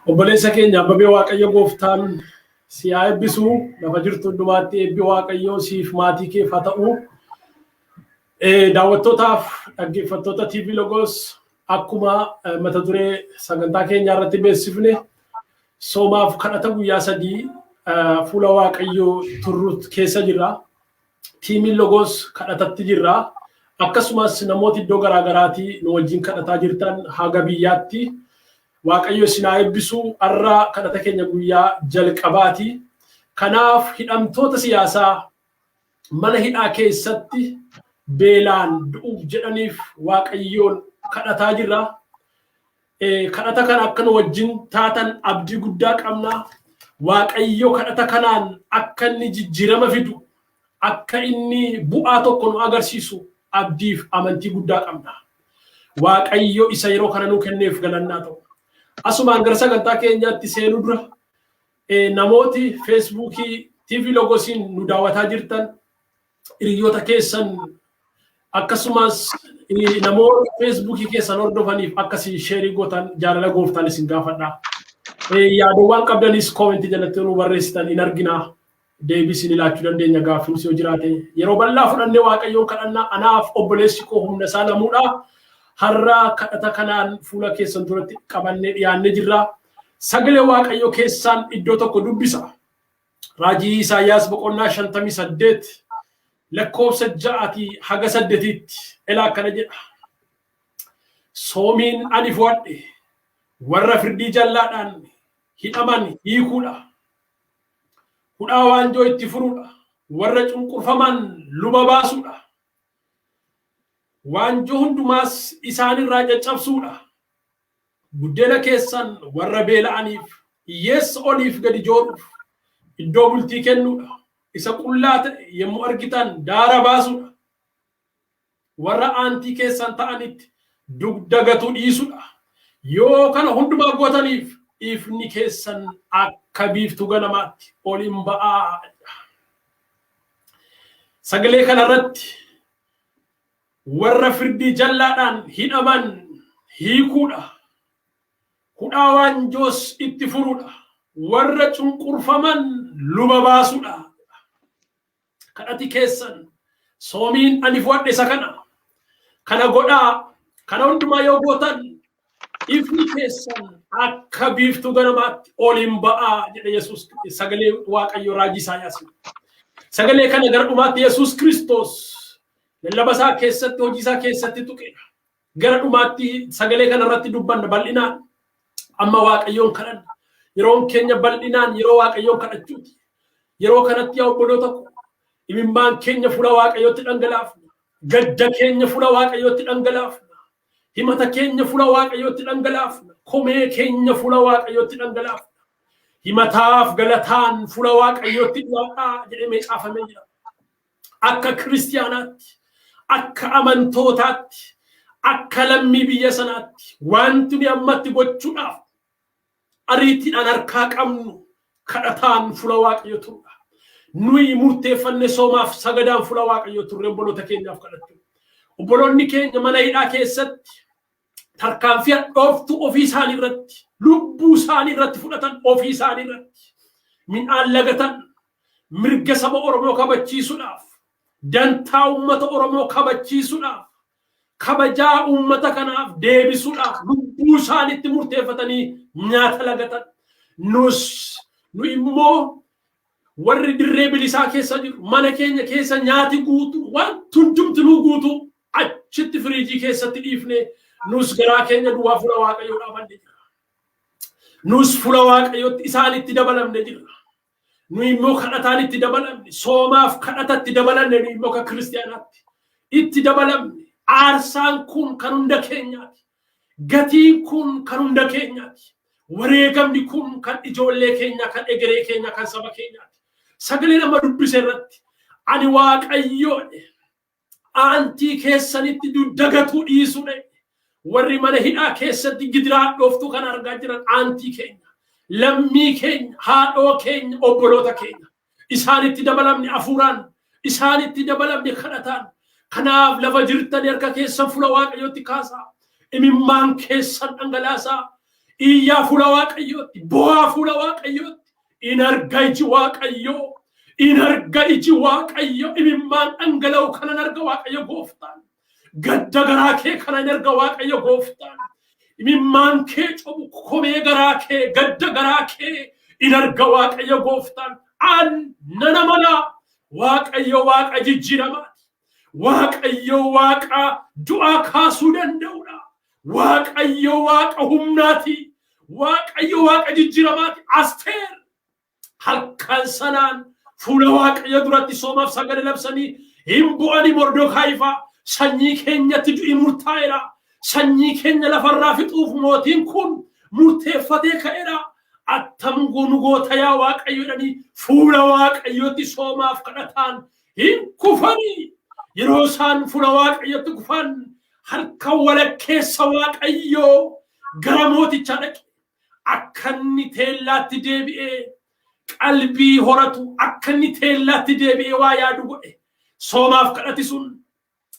Obboleessa keenya Abbabee, Waaqayyo gooftaan si haa eebbisu. Lafa jirtu hundumaatti eebbi Waaqayyoo siif maatii keef haa ta'u. Daawwattootaaf dhaggeeffattoota TV Logos Akkuma mata duree sagantaa keenyaa irratti beeksifne soomaaf kadhata guyyaa 3 fuula Waaqayyoo turru keessa jirra. Tiimiin Logoos kadhatatti jirra. Akkasumas namooti iddoo garaagaraatii nu wajjin kadhataa jirtan haga biyyaatti Waaqayyo isin haa eebbisu. Har'a kadhata keenya guyyaa jalqabaati. Kanaaf hidhamtoota siyaasaa mana hidhaa keessatti beelaan du'uuf jedhaniif Waaqayyoon kadhataa jirra. Kadhata kana akka nu wajjin taatan abdii guddaa qabna. Waaqayyo kadhata kanaan akka inni jijjiirama fidu, akka inni bu'aa tokko nu agarsiisu abdiif amantii guddaa qabna. Waaqayyo isa yeroo kana nuu kenneef galannaa ta'u. Asumaan gara sagantaa keenyaatti seenuu dura namooti Feesbuukii TV Logosiin nu daawwataa jirtan hiriyoota keessan akkasumas namoota Feesbuukii keessan hordofaniif akkasii sheerii gootan jaalala gooftaan isin gaafadha. Yaadawwan qabdanis koomentii jalatti nu barreessitan in argina. Deebii isin ilaachuu dandeenya gaaffiin yoo jiraate. Yeroo bal'aa fudhannee Waaqayyoon kadhannaa anaaf obboleessi koo humna isaa lamuudha. Har'a kadhata kanaan fuula keessan duratti qabannee dhiyaannee jirra. Sagalee Waaqayyoo keessaan iddoo tokko dubbisa. Raajii Isaayyaas boqonnaa 58 lakkoofsa 6 haga 8tti elaa akkana jedha. Soomiin ani fo'adhe warra firdii jallaadhaan hidhaman hiikuudha. Hudhaa waanjoo itti furuudha. Warra cunqurfaman luba baasuudha. Waanjoo hundumaas isaanirraa caccabsuudha. Buddeena keessan warra beela'aniif, hiyyeessa oliif gadi jooruuf iddoo bultii kennuudha. Isa qullaa ta'e yommuu argitan daara baasuudha. Warra aantii keessan ta'anitti dugda gatuu dhiisuudha. Yoo kana hundumaa gootaniif ifni keessan akka biiftuu ganamaatti ol hin ba'aa. Sagalee kanarratti warra firdii jallaadhaan hidhaman hiikuudha. Hudhaa waanjoos itti furuudha. Warra cunqurfaman luba baasuudha. Kadhati keessan soomiin ani fo'adhe isa kana. Kana godhaa. Kana hundumaa yoo gootan ifni keessan akka biiftuu ganamaatti ol hin ba'aa jedhe Yesuus sagalee Waaqayyoo raajii Isaayyaas. Sagalee kana gara dhumaatti Yesuus Kiristoos lallaba isaa keessatti hojii isaa keessatti tuqeera. Gara dhumaatti sagalee kana irratti dubbanna bal'inaan. Amma Waaqayyoon kadhanna. Yeroon keenya bal'inaan yeroo Waaqayyoon kadhachuuti. Yeroo kanatti yaa obboloota ko imimmaan keenya fuula Waaqayyootti dhangalaafna. Gadda keenya fuula Waaqayyootti dhangalaafna. Himata keenya fuula Waaqayyootti dhangalaafna. Komee keenya fuula Waaqayyootti dhangalaafna. Himataaf galataan fuula Waaqayyootti dhiyaadhaa jedhamee caafamee jira. Akka kiristiyaanaatti, akka amantootaatti, akka lammii biyya sanaatti wanti nuyi ammatti gochuudhaaf ariitiidhaan harkaa qabnu kadhataan fuula Waaqayyoo turudha. Nuyi murteeffanne soomaaf sagadaan fuula Waaqayyoo turre obboloota keenyaaf kadhachuu. Obboloonni keenya mana hidhaa keessatti tarkaanfii hadhooftuu ofii isaanii irratti, lubbuu isaanii irratti fudhatan ofii isaanii irratti midhaan lagatan mirga saba Oromoo kabachiisuudhaaf, dantaa uummata Oromoo kabachiisuudhaaf, kabajaa uummata kanaaf deebisuudhaaf lubbuu isaaniitti murteeffatanii nyaata lagatan. Nus nu immoo warri dirree bilisaa keessa jiru mana keenya keessa nyaati guutuu wanti hundumti nuu guutuu achitti firiijii keessatti dhiifne nus garaa keenya duwwaa fuula Waaqayyoo dhaabanne jira. Nus fuula Waaqayyootti isaanitti dabalamne jirra. Nu immoo kadhataan itti dabalamne, soomaaf kadhatatti dabalanne nu immoo akka kiristiyaanaatti itti dabalamne. Aarsaan kun kan hunda keenyaati. Gatiin kun kan hunda keenyaati. Wareegamni kun kan ijoollee keenyaa, kan egeree keenyaa, kan saba keenyaati. Sagalee nama dubbise irratti ani Waaqayyoo aantii keessanitti dugda gatuu dhiisuudha. Warri mana hidhaa keessatti gidiraa hadhooftuu kan argaa jiran aantii keenya, lammii keenya, haadhoo keenya, obboloota keenya. Isaanitti dabalamne hafuuraan, isaanitti dabalamne kadhataan. Kanaaf lafa jirtan harka keessan fuula Waaqayyootti kaasaa. Imimmaan keessan dhangalaasaa. Iyyaa fuula Waaqayyootti, bo'aa fuula Waaqayyootti. In arga iji Waaqayyoo. In arga iji Waaqayyoo. Imimmaan dhangala'u kanan arga Waaqayyo gooftaan. Gadda garaa kee kana hin arga Waaqayyo gooftaan. Imimmaan kee cobu, komee garaa kee, gadda garaa kee in arga Waaqayyo gooftaan. An nana mala, Waaqayyo Waaqa jijjiiramaati. Waaqayyo Waaqa du'aa kaasuu danda'udha. Waaqayyo Waaqa humnaati. Waaqayyo Waaqa jijjiiramaati. Asteer halkan sanaan fuula Waaqayyo duratti soomaaf sagalee labsanii hin bu'anii Mordokaayi fa'aa sanyii keenyatti du'i murtaa'eera. Sanyii keenya lafarraa fixuuf mootiin kun murteeffatee ka'eera. Attam nu goota yaa Waaqayyo jedhanii fuula Waaqayyootti soomaaf kadhataan hin kufanii. Yeroo isaan fuula Waaqayyootti kufan halkan walakkeessa Waaqayyoo gara mootichaa dhaqe. Akka inni teellaatti deebi'ee qalbii horatu, akka inni teellaatti deebi'ee waa yaadu godhe. Soomaaf kadhati sun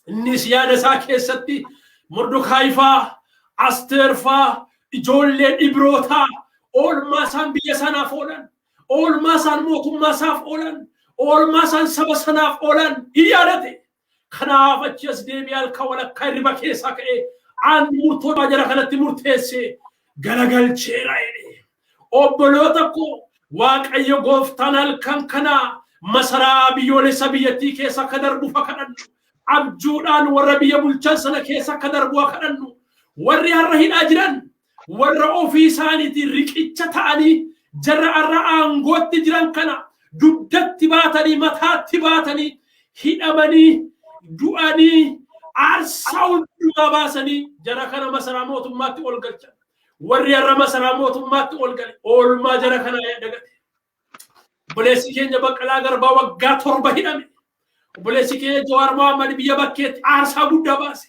innis yaada isaa keessatti Mordokaayi fa'aa, Asteer fa'aa, ijoolleen Ibrootaa oolmaa isaan biyya sanaaf oolan, oolmaa isaan mootummaa isaaf oolan, oolmaa isaan saba sanaaf oolan hin yaadate. Kanaaf achi as deebi'ee halkan walakkaa hirriba keessaa ka'ee aan murtoo jara kanatti murteesse galagalcheera jedhe. Obboloota koo, Waaqayyo gooftaan halkan kana masaraa biyyoolessa biyyattii keessa akka darbu kadhannu. Abjuudhaan warra biyya bulchan sana keessa akka darbu kadhannu. Warri har'a hidhaa jiran warra ofii isaaniitiin riqicha ta'anii jarra har'a aangootti jiran kana dugdatti baatanii, mataatti baatanii, hidhamanii, du'anii, aarsaa hundumaa baasanii jara kana masaraa mootummaatti ol galchan. Warri har'a masaraa mootummaatti ol gale oolmaa jara kanaa dagate. Obboleessi keenya Baqqalaa Garbaa waggaa 7 hidhame. Obboleessi keenya Jawaar Mohammad biyya bakkeetti aarsaa guddaa baase.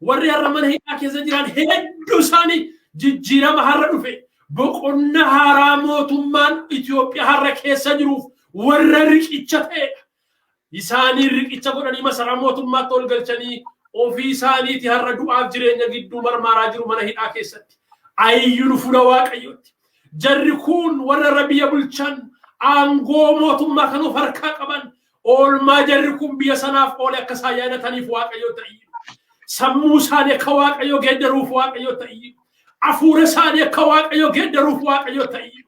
Warri har'a mana hidhaa keessa jiran hedduu isaanii jijjiirama har'a dhufe boqonnaa haaraa mootummaan Itoophiyaa har'a keessa jiruuf warra riqicha ta'edha. Isaanii riqicha godhanii masaraa mootummaatti ol galchanii ofii isaaniiti har'a du'aaf jireenya gidduu marmaaraa jiru mana hidhaa keessatti. Ayyuun fuula Waaqayyootti. Jarri kun warra irra biyya bulchan aangoo mootummaa kan of harkaa qaban oolmaa jarri kun biyya sanaaf oole akka isaan yaadataniif Waaqayyo ta'ii. Sammuu isaanii akka Waaqayyo geeddaruuf Waaqayyo ta'ii. Hafuura isaanii akka Waaqayyo geeddaruuf Waaqayyo ta'ii.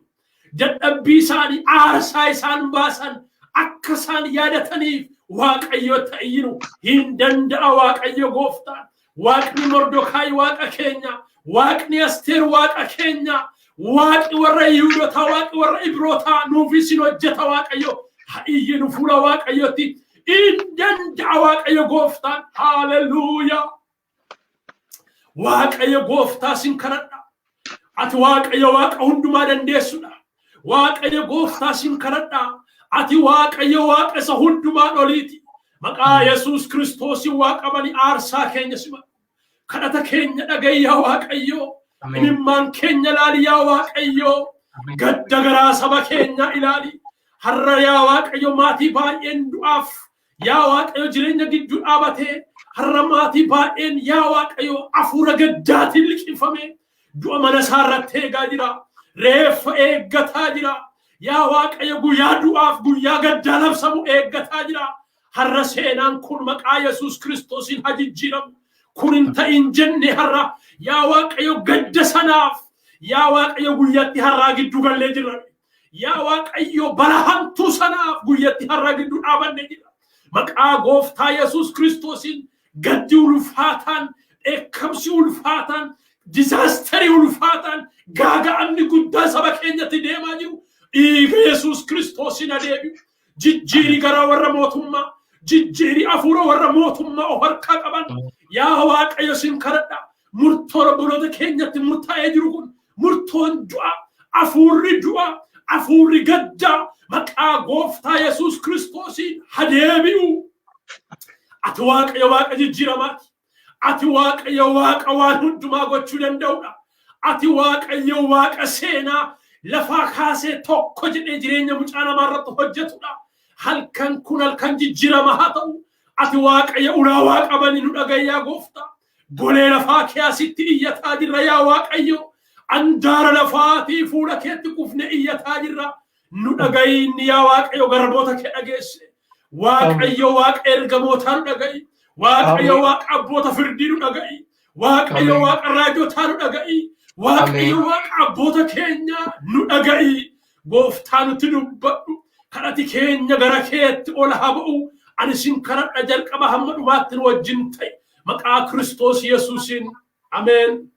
Dadhabbii isaanii, aarsaa isaan baasan akka isaan yaadataniif Waaqayyo ta'iinu hin danda'a Waaqayyo gooftaan. Waaqni Mordokaayi Waaqa keenya, Waaqni Asteer Waaqa keenya, Waaqni warra Yihuudotaa, Waaqni warra Ibrootaa nuufis hin hojjeta Waaqayyo. Haa iyyinu fuula Waaqayyootti hin danda'a Waaqayyo gooftaan. Haaleluyyaa. Waaqayyo gooftaa sin kadhadha. Ati Waaqayyo Waaqa hundumaa dandeessudha. Waaqayyo gooftaa sin kadhadha. Ati Waaqayyo Waaqa isa hundumaan oliiti. Maqaa Yesuus Kiristoosiin waaqamani aarsaa keenya simadhu. Kadhata keenya dhaga'i yaa Waaqayyo. Imimmaan keenya ilaali yaa Waaqayyo. Gadda garaa saba keenyaa ilaali. Har'a yaa Waaqayyo maatii baay'een du'aaf yaa Waaqayyo jireenya gidduu dhaabatee, har'a maatii baay'een yaa Waaqayyo hafuura gaddaatiin liqimfame du'a mana isaa irratti eegaa jira. Reeffa eeggataa jira. Yaa Waaqayyo guyyaa du'aaf guyyaa gaddaa labsamu eeggataa jira. Har'a seenaan kun maqaa Yesuus Kiristoosiin haa jijjiiramu. Kun hin ta'in jenne har'a yaa Waaqayyo gadda sanaaf yaa Waaqayyo guyyaatti har'aa gidduu gallee jirra. Yaa Waaqayyo bara hamtuu sanaaf guyyatti har'aa gidduu dhaabannee jira. Maqaa gooftaa Yesuus Kiristoosiin gaddi ulfaataan, dheekkamsi ulfaataan, disaster ulfaataan, gaaga'amni guddaan saba keenyatti deemaa jiru dhiiga Yesuus Kiristoosiin adeebi'u. Jijjiiri garaa warra mootummaa, jijjiiri hafuura warra mootummaa of harkaa qaban. Yaa Waaqayyo sin kadhadha. Murtoon obboloota keenyatti murtaa'ee jiru kun murtoon du'a, hafuurri du'a, hafuurri gaddaa maqaa gooftaa Yesuus Kiristoosiin hadeebi'u. Ati Waaqayyo Waaqa jijjiiramaati. Ati Waaqayyo Waaqa waan hundumaa gochuu danda'udha. Ati Waaqayyo Waaqa seenaa lafaa kaasee tokko jedhee jireenya mucaa namaa irratti hojjetudha. Halkan kun halkan jijjiirama haa ta'u. Ati Waaqayyo ulaa waa qabanii nu dhagayyaa gooftaa. Golee lafaa kee asitti iyyataa jirra yaa Waaqayyo. Andaara lafaatii fuula keetti kufne iyyataa jirra. Nu dhagayi yaa Waaqayyo garboota kee dhageesse. Waaqayyo Waaqa ergamootaa nu dhagayi. Waaqayyo Waaqa abboota firdii nu dhaga'i. Waaqayyo Waaqa raajotaa nu dhaga'i. Waaqayyo Waaqa abboota keenyaa nu dhaga'i. Gooftaa nutti dubbadhu. Kadhati keenya gara keetti ol haa ba'u. Ani sin kadhadha, jalqaba hamma dhumaatti nu wajjin ta'i. Maqaa Kiristoos Yesuusiin. Ameen.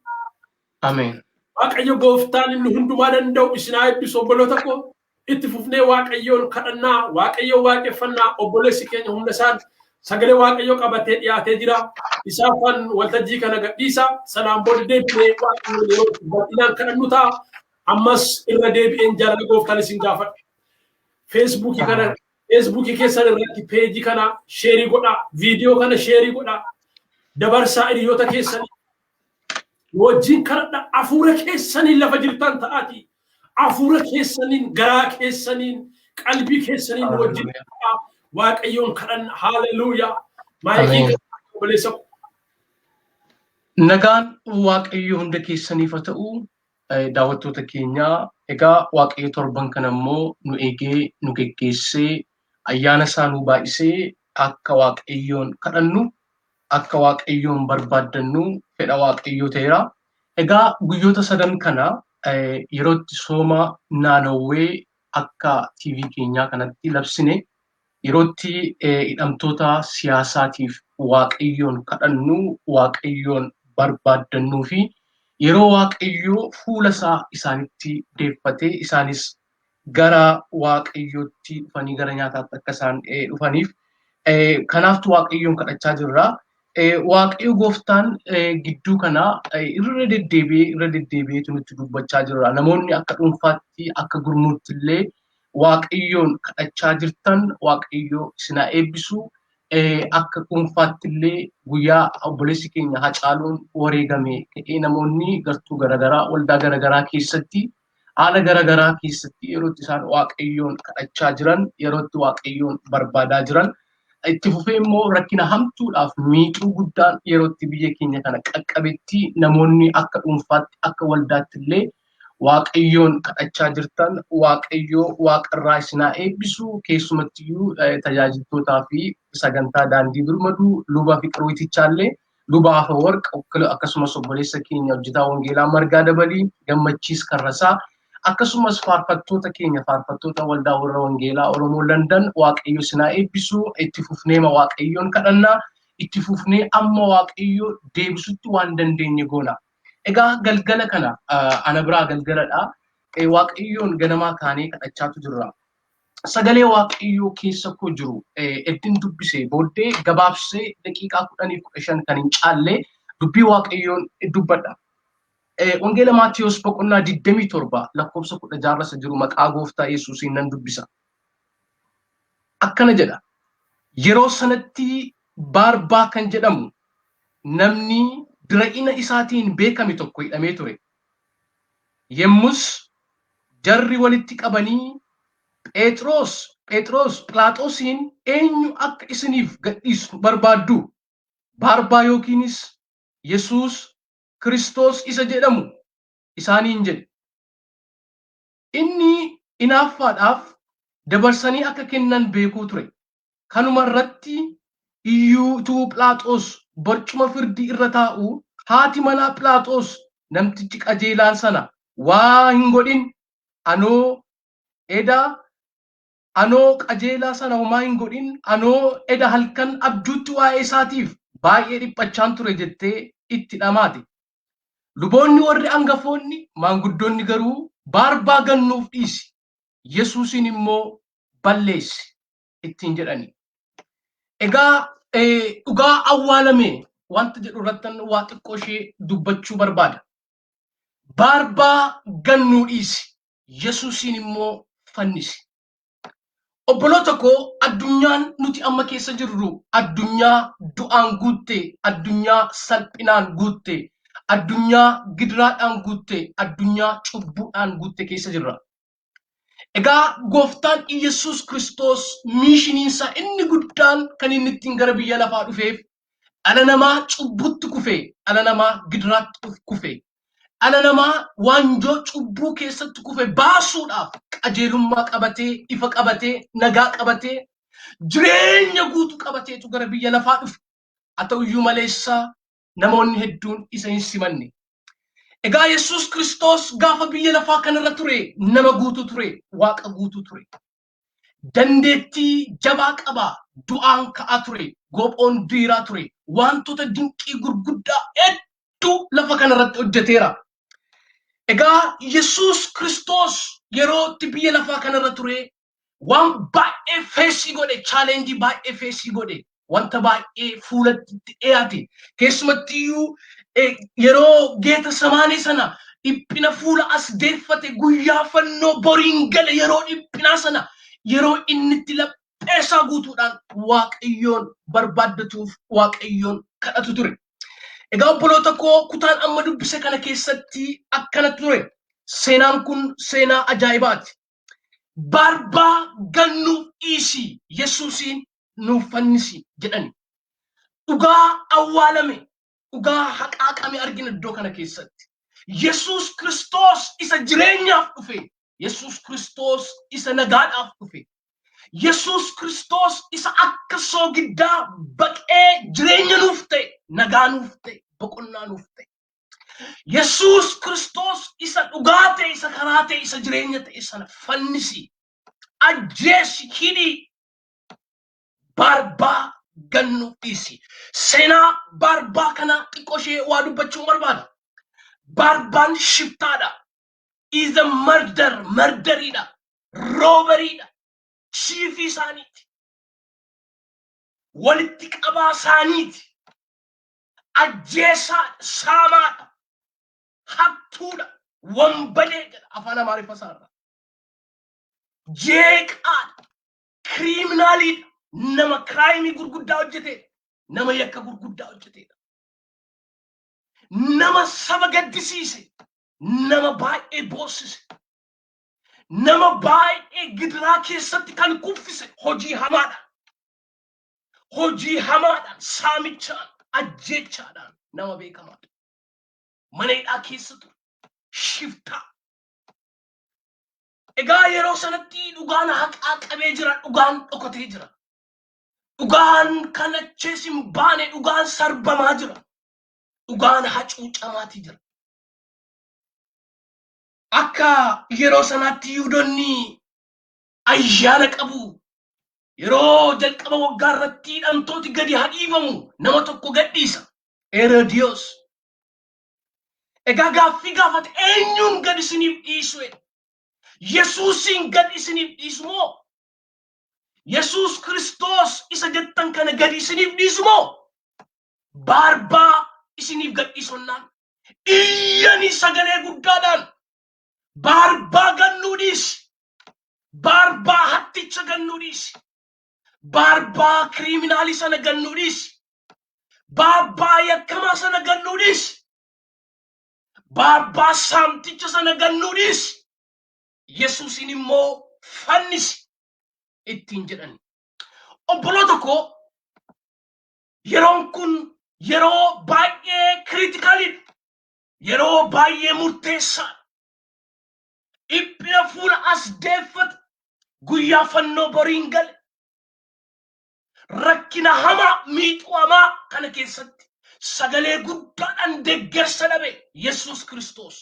Ameen. Waaqayyo gooftaan inni hundumaa danda'u isin haa eebbisu, obboloota koo. Itti fufnee Waaqayyoon kadhannaa, Waaqayyoon waaqeffannaa. Obboleessi keenya humna isaan sagalee Waaqayyoo qabatee dhiyaatee jira. Isaafan waltajjii kana gadhiisa. Sanaan booda deebinee Waaqayyoon yeroo bal'inaan kadhannu ta'a. Ammas irra deebi'een jaalala gooftaan isin gaafadha. Feesbuukii kana, Feesbuukii keessan irratti peejii kana share godhaa. Viidiyoo kana share godhaa. Dabarsaa hiriyoota keessanii. Wajjin kadhadha, hafuura keessaniin lafa jirtan ta'aati. Hafuura keessaniin, garaa keessaniin, qalbii keessaniin wajjin ta'aa. Waaqayyoon kadhanna. Haaleluyyaa. Maayikii obboleessa koo. Nagaan Waaqayyo hunda keessaniif haa ta'u, daawwattoota keenyaa. Egaa Waaqayyo torban kana immoo nu eegee, nu geggeessee, ayyaana isaa nu baay'isee, akka Waaqayyoon kadhannu, akka Waaqayyoon barbaaddannu fedha Waaqayyoo ta'eera. Egaa guyyoota sadan kana yeroo itti sooma Naanawwee akka TV keenyaa kanatti labsine, yeroo itti hidhamtoota siyaasaatiif Waaqayyoon kadhannu, Waaqayyoon barbaaddannuu fi yeroo Waaqayyoo fuula isaa isaanitti deeffatee isaanis gara Waaqayyootti dhufanii gara nyaataatti akka isaan dhufaniif kanaaftu Waaqayyoon kadhachaa jirra. Waaqayyo gooftaan gidduu kana irra deddeebi'ee irra deddeebi'eetu nutti dubbachaa jira. Namoonni akka dhuunfaatti, akka gurmuutti illee Waaqayyoon kadhachaa jirtan, Waaqayyo isin haa eebbisu. Akka dhuunfaatti illee guyyaa obboleessi keenya Hacaaluun wareegame ka'ee namoonni gartuu garaagaraa, waldaa garaagaraa keessatti, haala garaagaraa keessatti yeroo itti isaan Waaqayyoon kadhachaa jiran, yeroo itti Waaqayyoon barbaadaa jiran, itti fufee immoo rakkina hamtuudhaaf miixuu guddaan yeroo itti biyya keenya kana qaqqabetti namoonni akka dhuunfaatti, akka waldaatti illee Waaqayyoon kadhachaa jirtan, Waaqayyoo waaqarraa isin haa eebbisu. Keessumattiyyuu tajaajiltootaa fi sagantaa daandii birmaduu, luba Fiqiruu Itichaallee, luba Afawarq, akkasumas obboleessa keenya hojjetaa wangeelaa Margaa Dabalii, Gammachiis Karrasaa, akkasumas faarfattoota keenya, faarfattoota waldaa warra wangeelaa Oromoo Landan, Waaqayyo isin haa eebbisu. Itti fufneema Waaqayyoon kadhannaa, itti fufnee amma Waaqayyo deebisutti waan dandeenye goona. Egaa galgala kana, ana biraa galgaladha. Waaqayyoon ganamaa kaanee kadhachaatu jirra. Sagalee Waaqayyoo keessa koo jiru eddin dubbisee booddee gabaabsee daqiiqaa 10, 15 kan hin caalle dubbii Waaqayyoon dubbadha. Wangeela Maatiyos boqonnaa 27 lakkoofsa 16 irra jiru maqaa gooftaa Yesuusiin nan dubbisa. Akkana jedha. Yeroo sanatti Baarbaa kan jedhamu namni dira'ina isaatiin beekame tokko hidhamee ture. Yemmus jarri walitti qabanii Phexros Philaaxoosiin, "Eenyu akka isiniif gadhiisnu barbaaddu? Baarbaa yookiinis Yesuus Kiristoos isa jedhamu?" isaaniin jedhe. Inni inaaffaadhaaf dabarsanii akka kennan beekuu ture. Kanuma irratti iyyuu utuu Philaaxoos barcuma firdii irra taa'u, haati manaa Philaaxoos, "Namtichi qajeelaan sana waa hin godhin, anoo qajeelaa sana homaa hin godhin, anoo eda halkan abjuutti waa'ee isaatiif baay'ee dhiphachaan ture" jettee itti dhamaate. Luboonni warri angafoonni, maanguddoonni garuu, "Baarbaa gannuuf dhiisi, Yesuusin immoo balleessi" ittiin jedhani. Egaa dhugaa awwaalame wanta jedhu irrattan waa xiqqoo ishee dubbachuu barbaada. Baarbaa gannuu dhiisi, Yesuusiin immoo fannisi. Obboloota koo, addunyaan nuti amma keessa jirru addunyaa du'aan guutte, addunyaa salphinaan guutte, addunyaa gidiraadhaan guutte, addunyaa cubbuudhaan guutte keessa jirra. Egaa gooftaan Iyyasuus Kiristoos miishiniinsaa inni guddaan kan inni ittiin gara biyya lafaa dhufeef dhala namaa cubbutti kufe, dhala namaa gidiraatti kufe, dhala namaa waanjoo cubbuu keessatti kufe baasuudhaaf qajeelummaa qabatee, ifa qabatee, nagaa qabatee, jireenya guutuu qabateetu gara biyya lafaa dhufe. Haa ta'uyyuu maleessa namoonni hedduun isa hin simanne. Egaa Yesuus Kiristoos gaafa biyya lafaa kanarra ture nama guutuu ture, Waaqa guutuu ture. Dandeettii jabaa qaba, du'aan ka'aa ture, goophoon diriiraa ture, wantoota dinqii gurguddaa hedduu lafa kanarratti hojjeteera. Egaa Yesuus Kiristoos yeroo itti biyya lafaa kanarra ture waan baay'ee face godhe, challenge baay'ee face godhe, wanta baay'ee fuulatti itti dhiyaate. Keessumatti iyyuu yeroo Geeta Samaanee sana dhiphina fuula as deeffate, guyyaa fannoo boriin gale, yeroo dhiphinaa sana yeroo inni itti lapheesaa guutuudhaan Waaqayyoon barbaaddatuuf Waaqayyoon kadhatu ture. Egaa obboloota koo, kutaan amma dubbise kana keessatti akkana ture. Seenaan kun seenaa ajaa'ibaati. "Baarbaa gannuuf dhiisi, Yesuusiin nuuf fannisi" jedhani. Dhugaa awwaalame, dhugaa haqaaqame argina iddoo kana keessatti. Yesuus Kiristoos isa jireenyaaf dhufe, Yesuus Kiristoos isa nagaadhaaf dhufe, Yesuus Kiristoos isa akka soogiddaa baqee jireenya nuuf ta'e, nagaa nuuf ta'e, boqonnaa nuuf ta'e. Yesuus Kiristoos isa dhugaa ta'e, isa karaa ta'e, isa jireenya ta'e sana fannisi, ajjeesi, hidhii, Baarbaa gannu dhiisi. Seenaa Baarbaa kana xiqqoo ishee waa dubbachuu barbaada. Baarbaan shiftaadha. Is a murder, murderiidha. Robberiidha. Chiefii isaaniiti. Walitti qabaa isaaniiti. Ajjeesaadha, saamaadha. Hattuudha. Wambalee jedha afaan Amaariffa isaarra. Jeeqaadha. Criminaliidha. Nama crime gurguddaa hojjetedha. Nama yakka gurguddaa hojjetedha. Nama saba gaddisiise. Nama baay'ee boossise. Nama baay'ee gidiraa keessatti kan kuffise hojii hamaadha. Hojii hamaadhaan, saamichaan, ajjeechaadhaan nama beekamaadha. Mana hidhaa keessa ture. Shiftaa. Egaa yeroo sanatti dhugaan haqaa qabee jira, dhugaan dhokatee jira. Dhugaan kan achees hin baane, dhugaan sarbamaa jira. Dhugaan hacuucamaatii jira. Akka yeroo sanaatti Yihudoonni ayyaana qabu. Yeroo jalqaba waggaa irratti hidhamtooti gadi hadhiifamu, nama tokko gadhiisa. Herodiyoos. Egaa gaaffii gaafate, "Eenyuun gad isiniif dhiisu?" jedhe. "Yesuusiin gad isiniif dhiisu moo? Yesuus Kiristoos isa jettan kana gadi isiniif dhiisu moo? Baarbaa isiniif gad dhiisonnaan?" Iyyanii sagalee guddaadhaan, "Baarbaa gannuu dhiisi. Baarbaa hatticha gannuu dhiisi. Baarbaa criminalii sana gannuu dhiisi. Baarbaa yakkamaa sana gannuu dhiisi. Baarbaa saamticha sana gannuu dhiisi. Yesuusin immoo fannisi" ittiin jedhan. Obboloota koo, yeroon kun yeroo baay'ee criticaliidha. Yeroo baay'ee murteessaadha. Dhiphina fuula as deeffate, guyyaa fannoo boriin gale. Rakkina hamaa, miixuu hamaa kana keessatti sagalee guddaadhaan deeggarsa dhabe Yesuus Kiristoos.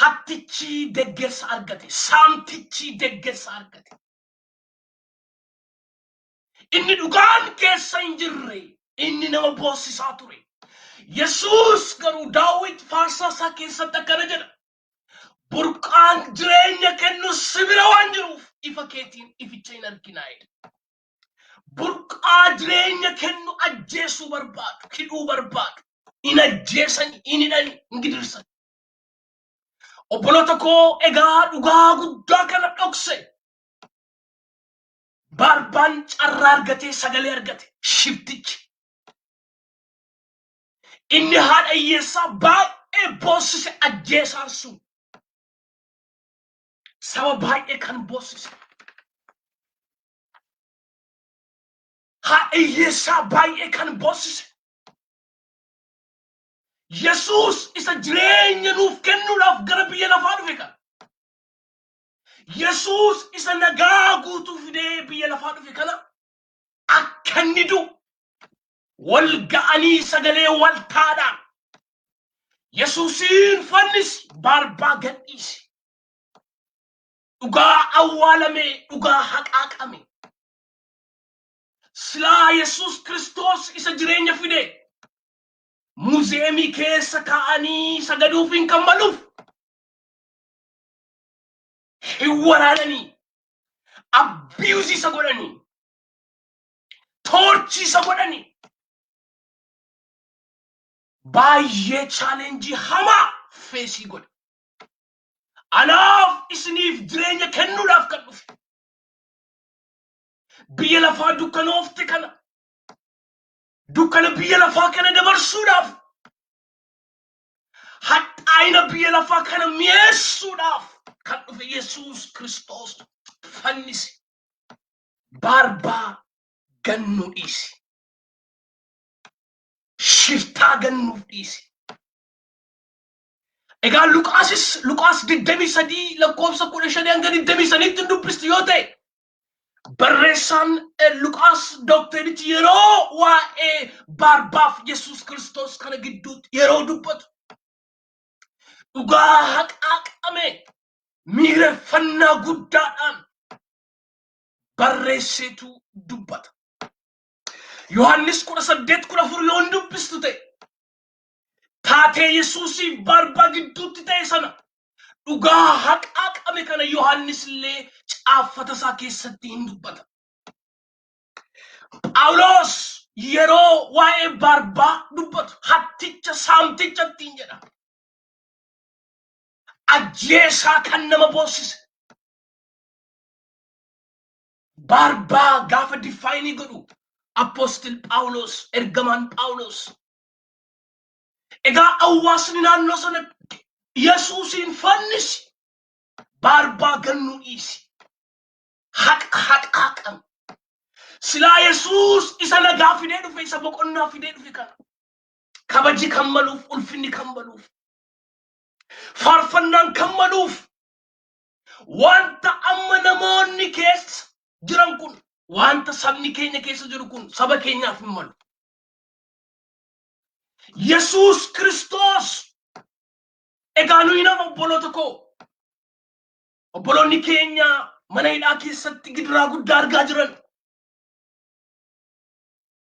Hattichi deeggarsa argate, saamtichi deeggarsa argate. Inni dhugaan keessa hin jirre, inni nama boossisaa ture. Yesuus garuu Daawit faarsaa isaa keessatti akkana jedha: "Burqaan jireenya kennu si bira waan jiruuf ifa keetiin ificha hin arginaa" jedha. Burqaa jireenya kennu ajjeesuu barbaadu, hidhuu barbaadu. Hin ajjeesani, hin hidhani, hin gidirsan. Obboloota koo, egaa dhugaa guddaa kana dhokse. Baarbaan carraa argatee sagalee argate, shiftichi. Inni haadha hiyyeessaa baay'ee boossise, ajjeesaan sun. Saba baay'ee kan boossise. Haadha hiyyeessaa baay'ee kan boossise. Yesuus isa jireenya nuuf kennuudhaaf gara biyya lafaa dhufe kana. Yesuus isa nagaa guutuu fidee biyya lafaa dhufe kana akka inni du'u Wal ga'anii sagalee wal taadhaan Yesuusiin fannisi, Baarbaa gadhiisi. Dhugaa awwaalame, dhugaa haqaaqame. Silaa Yesuus Kiristoos isa jireenya fide muuziyeemii keessa kaa'anii sagaduufiin kan maluuf hin waraananii, abuse isa godhanii, torture isa godhanii, baay'ee challenge hamaa face godhe. Anaaf isiniif jireenya kennuudhaaf kan dhufe. Biyya lafaa dukkanoofte kana, dukkana biyya lafaa kana dabarsuudhaaf, hadhaa'ina biyya lafaa kana mi'eessuudhaaf kan dhufe Yesuus Kiristoos fannisi. Baarbaa gannuu dhiisi. Shiftaa gannuuf dhiisi. Egaa Luqaasis Luqaas 23 lakkoofsa 15 hanga 23tti dubbistu yoo ta'e, barreessaan Luqaas dookterichi yeroo waa'ee Baarbaaf Yesuus Kiristoos kana gidduutti yeroo dubbatu dhugaa haqaaqame miireffannaa guddaadhaan barreesseetu dubbata. Yohaannis 18:14 yoo hin dubbistu ta'e, taatee Yesuusiif Baarbaa gidduutti ta'e sana, dhugaa haqaaqame kana Yohaannis illee caaffata isaa keessatti hin dubbata. Phaawulos yeroo waa'ee Baarbaa dubbatu hatticha, saamticha ittiin jedha. Ajjeesaa kan nama boossise. Baarbaa gaafa define godhu Apostle Phaawulos, ergamaan Phaawulos. Egaa hawaasni naannoo sana Yesuusiin fannisi, Baarbaa gannuu dhiisi. Haqa haqaaqame. Silaa Yesuus isa nagaa fidee dhufe, isa boqonnaa fidee dhufe kana. Kabaji kan maluuf, ulfinni kan maluuf, faarfannaan kan maluuf, wanta amma namoonni keessa jiran kun, wanta sabni keenya keessa jiru kun saba keenyaaf hin malu. Yesuus Kiristoos egaa nuyi nama, obboloota koo, obboloonni keenya mana hidhaa keessatti gidiraa guddaa argaa jiran,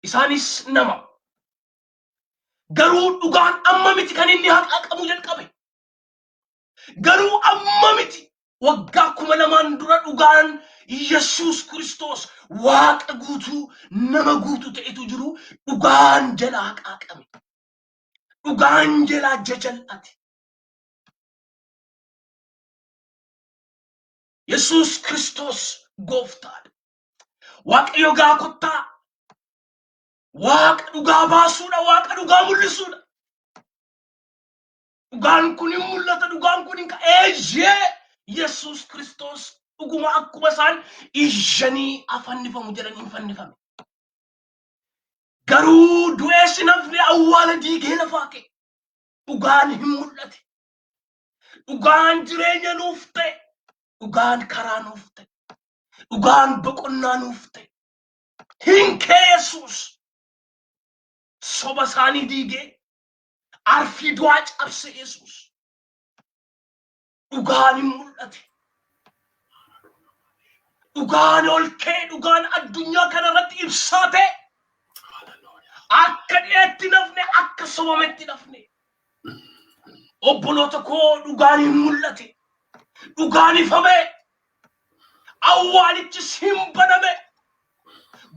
isaanis nama. Garuu dhugaan amma miti kan inni haqaaqamuu jalqabe. Garuu amma miti, waggaa 2000 dura dhugaan Yesuus Kiristoos Waaqa guutuu nama guutuu ta'etu jiru dhugaan jalaa haqaaqame. Dhugaan jalaa jajal'ate. Yesuus Kiristoos gooftaadha. Waaqayyo gaa kottaa Waaqa dhugaa baasuudha, Waaqa dhugaa mul'isuudha. Dhugaan kun hin mul'ata, dhugaan kun hin eeyyee, Yesuus Kiristoos dhuguma akkuma isaan iyyanii afannifamu jedhanii hin fannifame. Garuu du'ees hin hafne, awwaala diigee lafaa ka'e. Dhugaan hin mul'ate. Dhugaan jireenya nuuf ta'e. Dhugaan karaa nuuf ta'e. Dhugaan boqonnaa nuuf ta'e. Hin kee Yesuus. Soba isaanii diigee arfii du'aa cabse Yesuus. Dhugaan hin mul'ate. Dhugaan ol ka'e, dhugaan addunyaa kana irratti ibsaa ta'e. Akka dhiyeetti nafne, akka sobametti nafne. Obboloota koo, dhugaan hin mul'ate. Dhugaan ifame. Awwaalichis hin baname.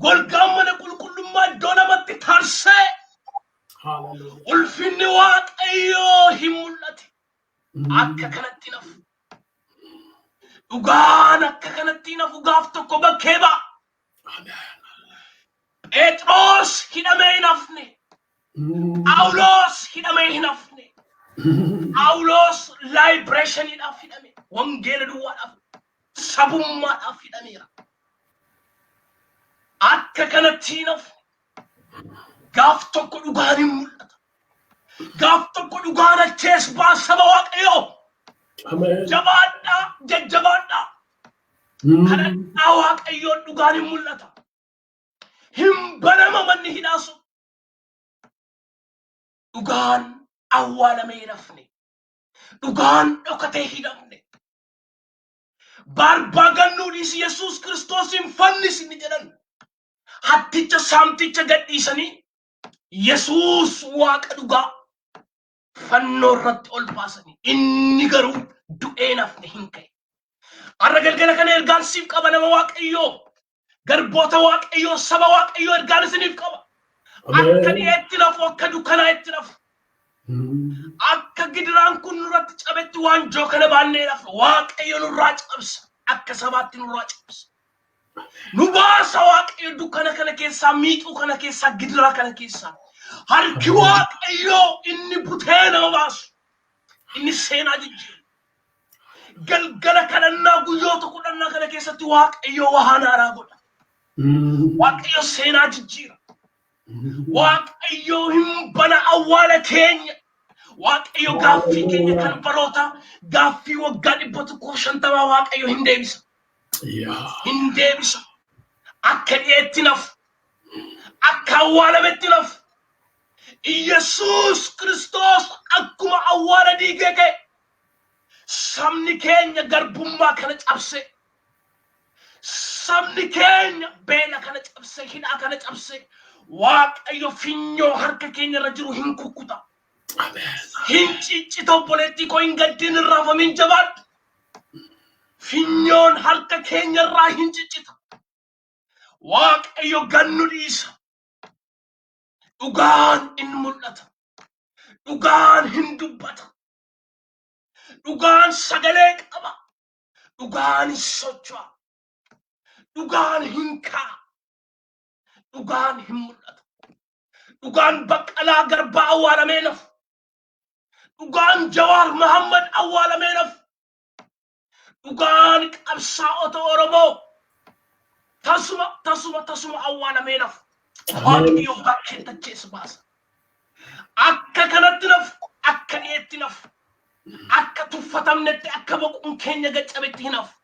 Golgaan mana qulqullummaa iddoo lamatti tarsa'e. Ulfinni Waaqayyoo hin mul'ate. Akka kanatti nafu. Dhugaan akka kanatti nafu, gaaf tokko bakkee ba'a. Phexros hidhamee hin hafne. Phaawulos hidhamee hin hafne. Phaawulos liberationiidhaaf hidhame. Wangeela duwwaadhaaf, sabummaadhaaf hidhameera. Akka kanatti hin hafne. Gaaf tokko dhugaan hin mul'ata. Gaaf tokko dhugaan achees ba'a, saba Waaqayyoo. Jabaadhaa, jajjabaadhaa. Kadhadhaa Waaqayyoon, dhugaan hin mul'ata. Hin banama manni hidhaa sun. Dhugaan awwaalamee hin hafne. Dhugaan dhokatee hin hafne. Baarbaa gannuu dhiisi, Yesuus Kiristoos hin fannisinni jedhan. Hatticha saamticha gadhiisanii Yesuus Waaqa dhugaa fannoo irratti ol baasanii, inni garuu du'ee nafne, hin ka'e. Har'a galgala kana ergaan siif qaba, nama Waaqayyoo, garboota Waaqayyoo, saba Waaqayyoo, ergaan isiniif qaba. Akka dhi'eetti nafu, akka dukkanaa'etti nafu. Akka gidiraan kun nurratti cabetti waanjoo kana baannee nafu, Waaqayyo nurraa cabsa. Akka sabaatti nurraa cabsa. Nu baasa Waaqayyo dukkana kana keessaa, miixuu kana keessaa, gidiraa kana keessaa. Harki Waaqayyoo inni butee nama baasu. Inni seenaa jijjiiru. Galgala kadhannaa guyyoota 10 kana keessatti Waaqayyo waan haaraa godha. Waaqayyo seenaa jijjiira. Waaqayyo hin bana awwaala keenya. Waaqayyo gaaffii keenya kan baroota, gaaffii waggaa 150 Waaqayyo hin deebisa. Hin deebisa. Akka dhi'eetti nafu. Akka awwaalametti nafu. Iyyasuus Kiristoos akkuma awwaala diigee ka'e, sabni keenya garbummaa kana cabse. Sabni keenya beela kana cabse, hidhaa kana cabse. Waaqayyo finyoo harka keenya irra jiru hin kukkuta. Hin ciccita. Obboleettii koo, hin gaddiin, hin raafamin, jabaadhu. Finyoon harka keenya irraa hin ciccita. Waaqayyo gannu dhiisa. Dhugaan in mul'ata. Dhugaan hin dubbata. Dhugaan sagalee qaba. Dhugaan hin socho'a. Dhugaan hin ka'a. Dhugaan hin mul'ata. Dhugaan Baqqalaa Garbaa awwaalamee nafu. Dhugaan Jawaar Muhammad awwaalamee nafu. Dhugaan qabsaa'ota Oromoo tasuma, tasuma, tasuma awwaalamee nafu. Waaqayyo bakkee dachees baasa. Akka kanatti nafu, akka dhiyeetti nafu. Akka tuffatamnetti, akka boquun keenya gaccabetti hin hafu.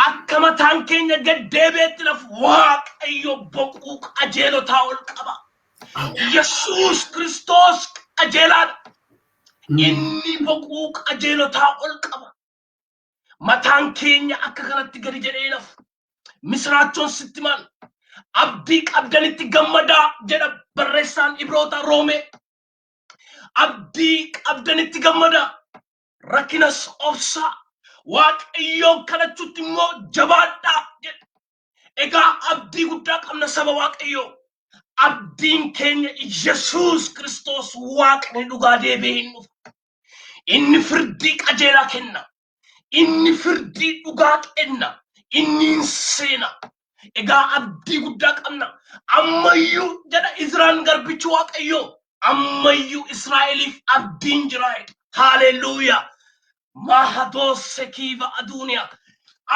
Akka mataan keenya gaddeebi'etti nafu. Waaqayyo boquu qajeelotaa ol qaba. Yesuus Kiristoos qajeelaadha. Inni boquu qajeelotaa ol qaba. Mataan keenya akka kanatti gadi jedhee nafu. Misiraachoon sitti maal? Abdii qabdanitti gammadaa jedha barreessaan Ibroota Roomee. Abdii qabdanitti gammadaa. Rakkinas obsaa. Waaqayyoon kadhachuutti immoo jabaadhaa jedha. Egaa abdii guddaa qabna, saba Waaqayyoo. Abdiin keenya Yesuus Kiristoos Waaqni dhugaa deebi'ee hin dhufa. Inni firdii qajeelaa kenna. Inni firdii dhugaa kenna. Inni hin seena. Egaa abdii guddaa qabna. Ammayyuu jedha Izraan garbichi Waaqayyoo. Ammayyuu Israa'eliif abdiin jira. Haaleluyyaa. Maahadoos sekiiva aduuniyaa.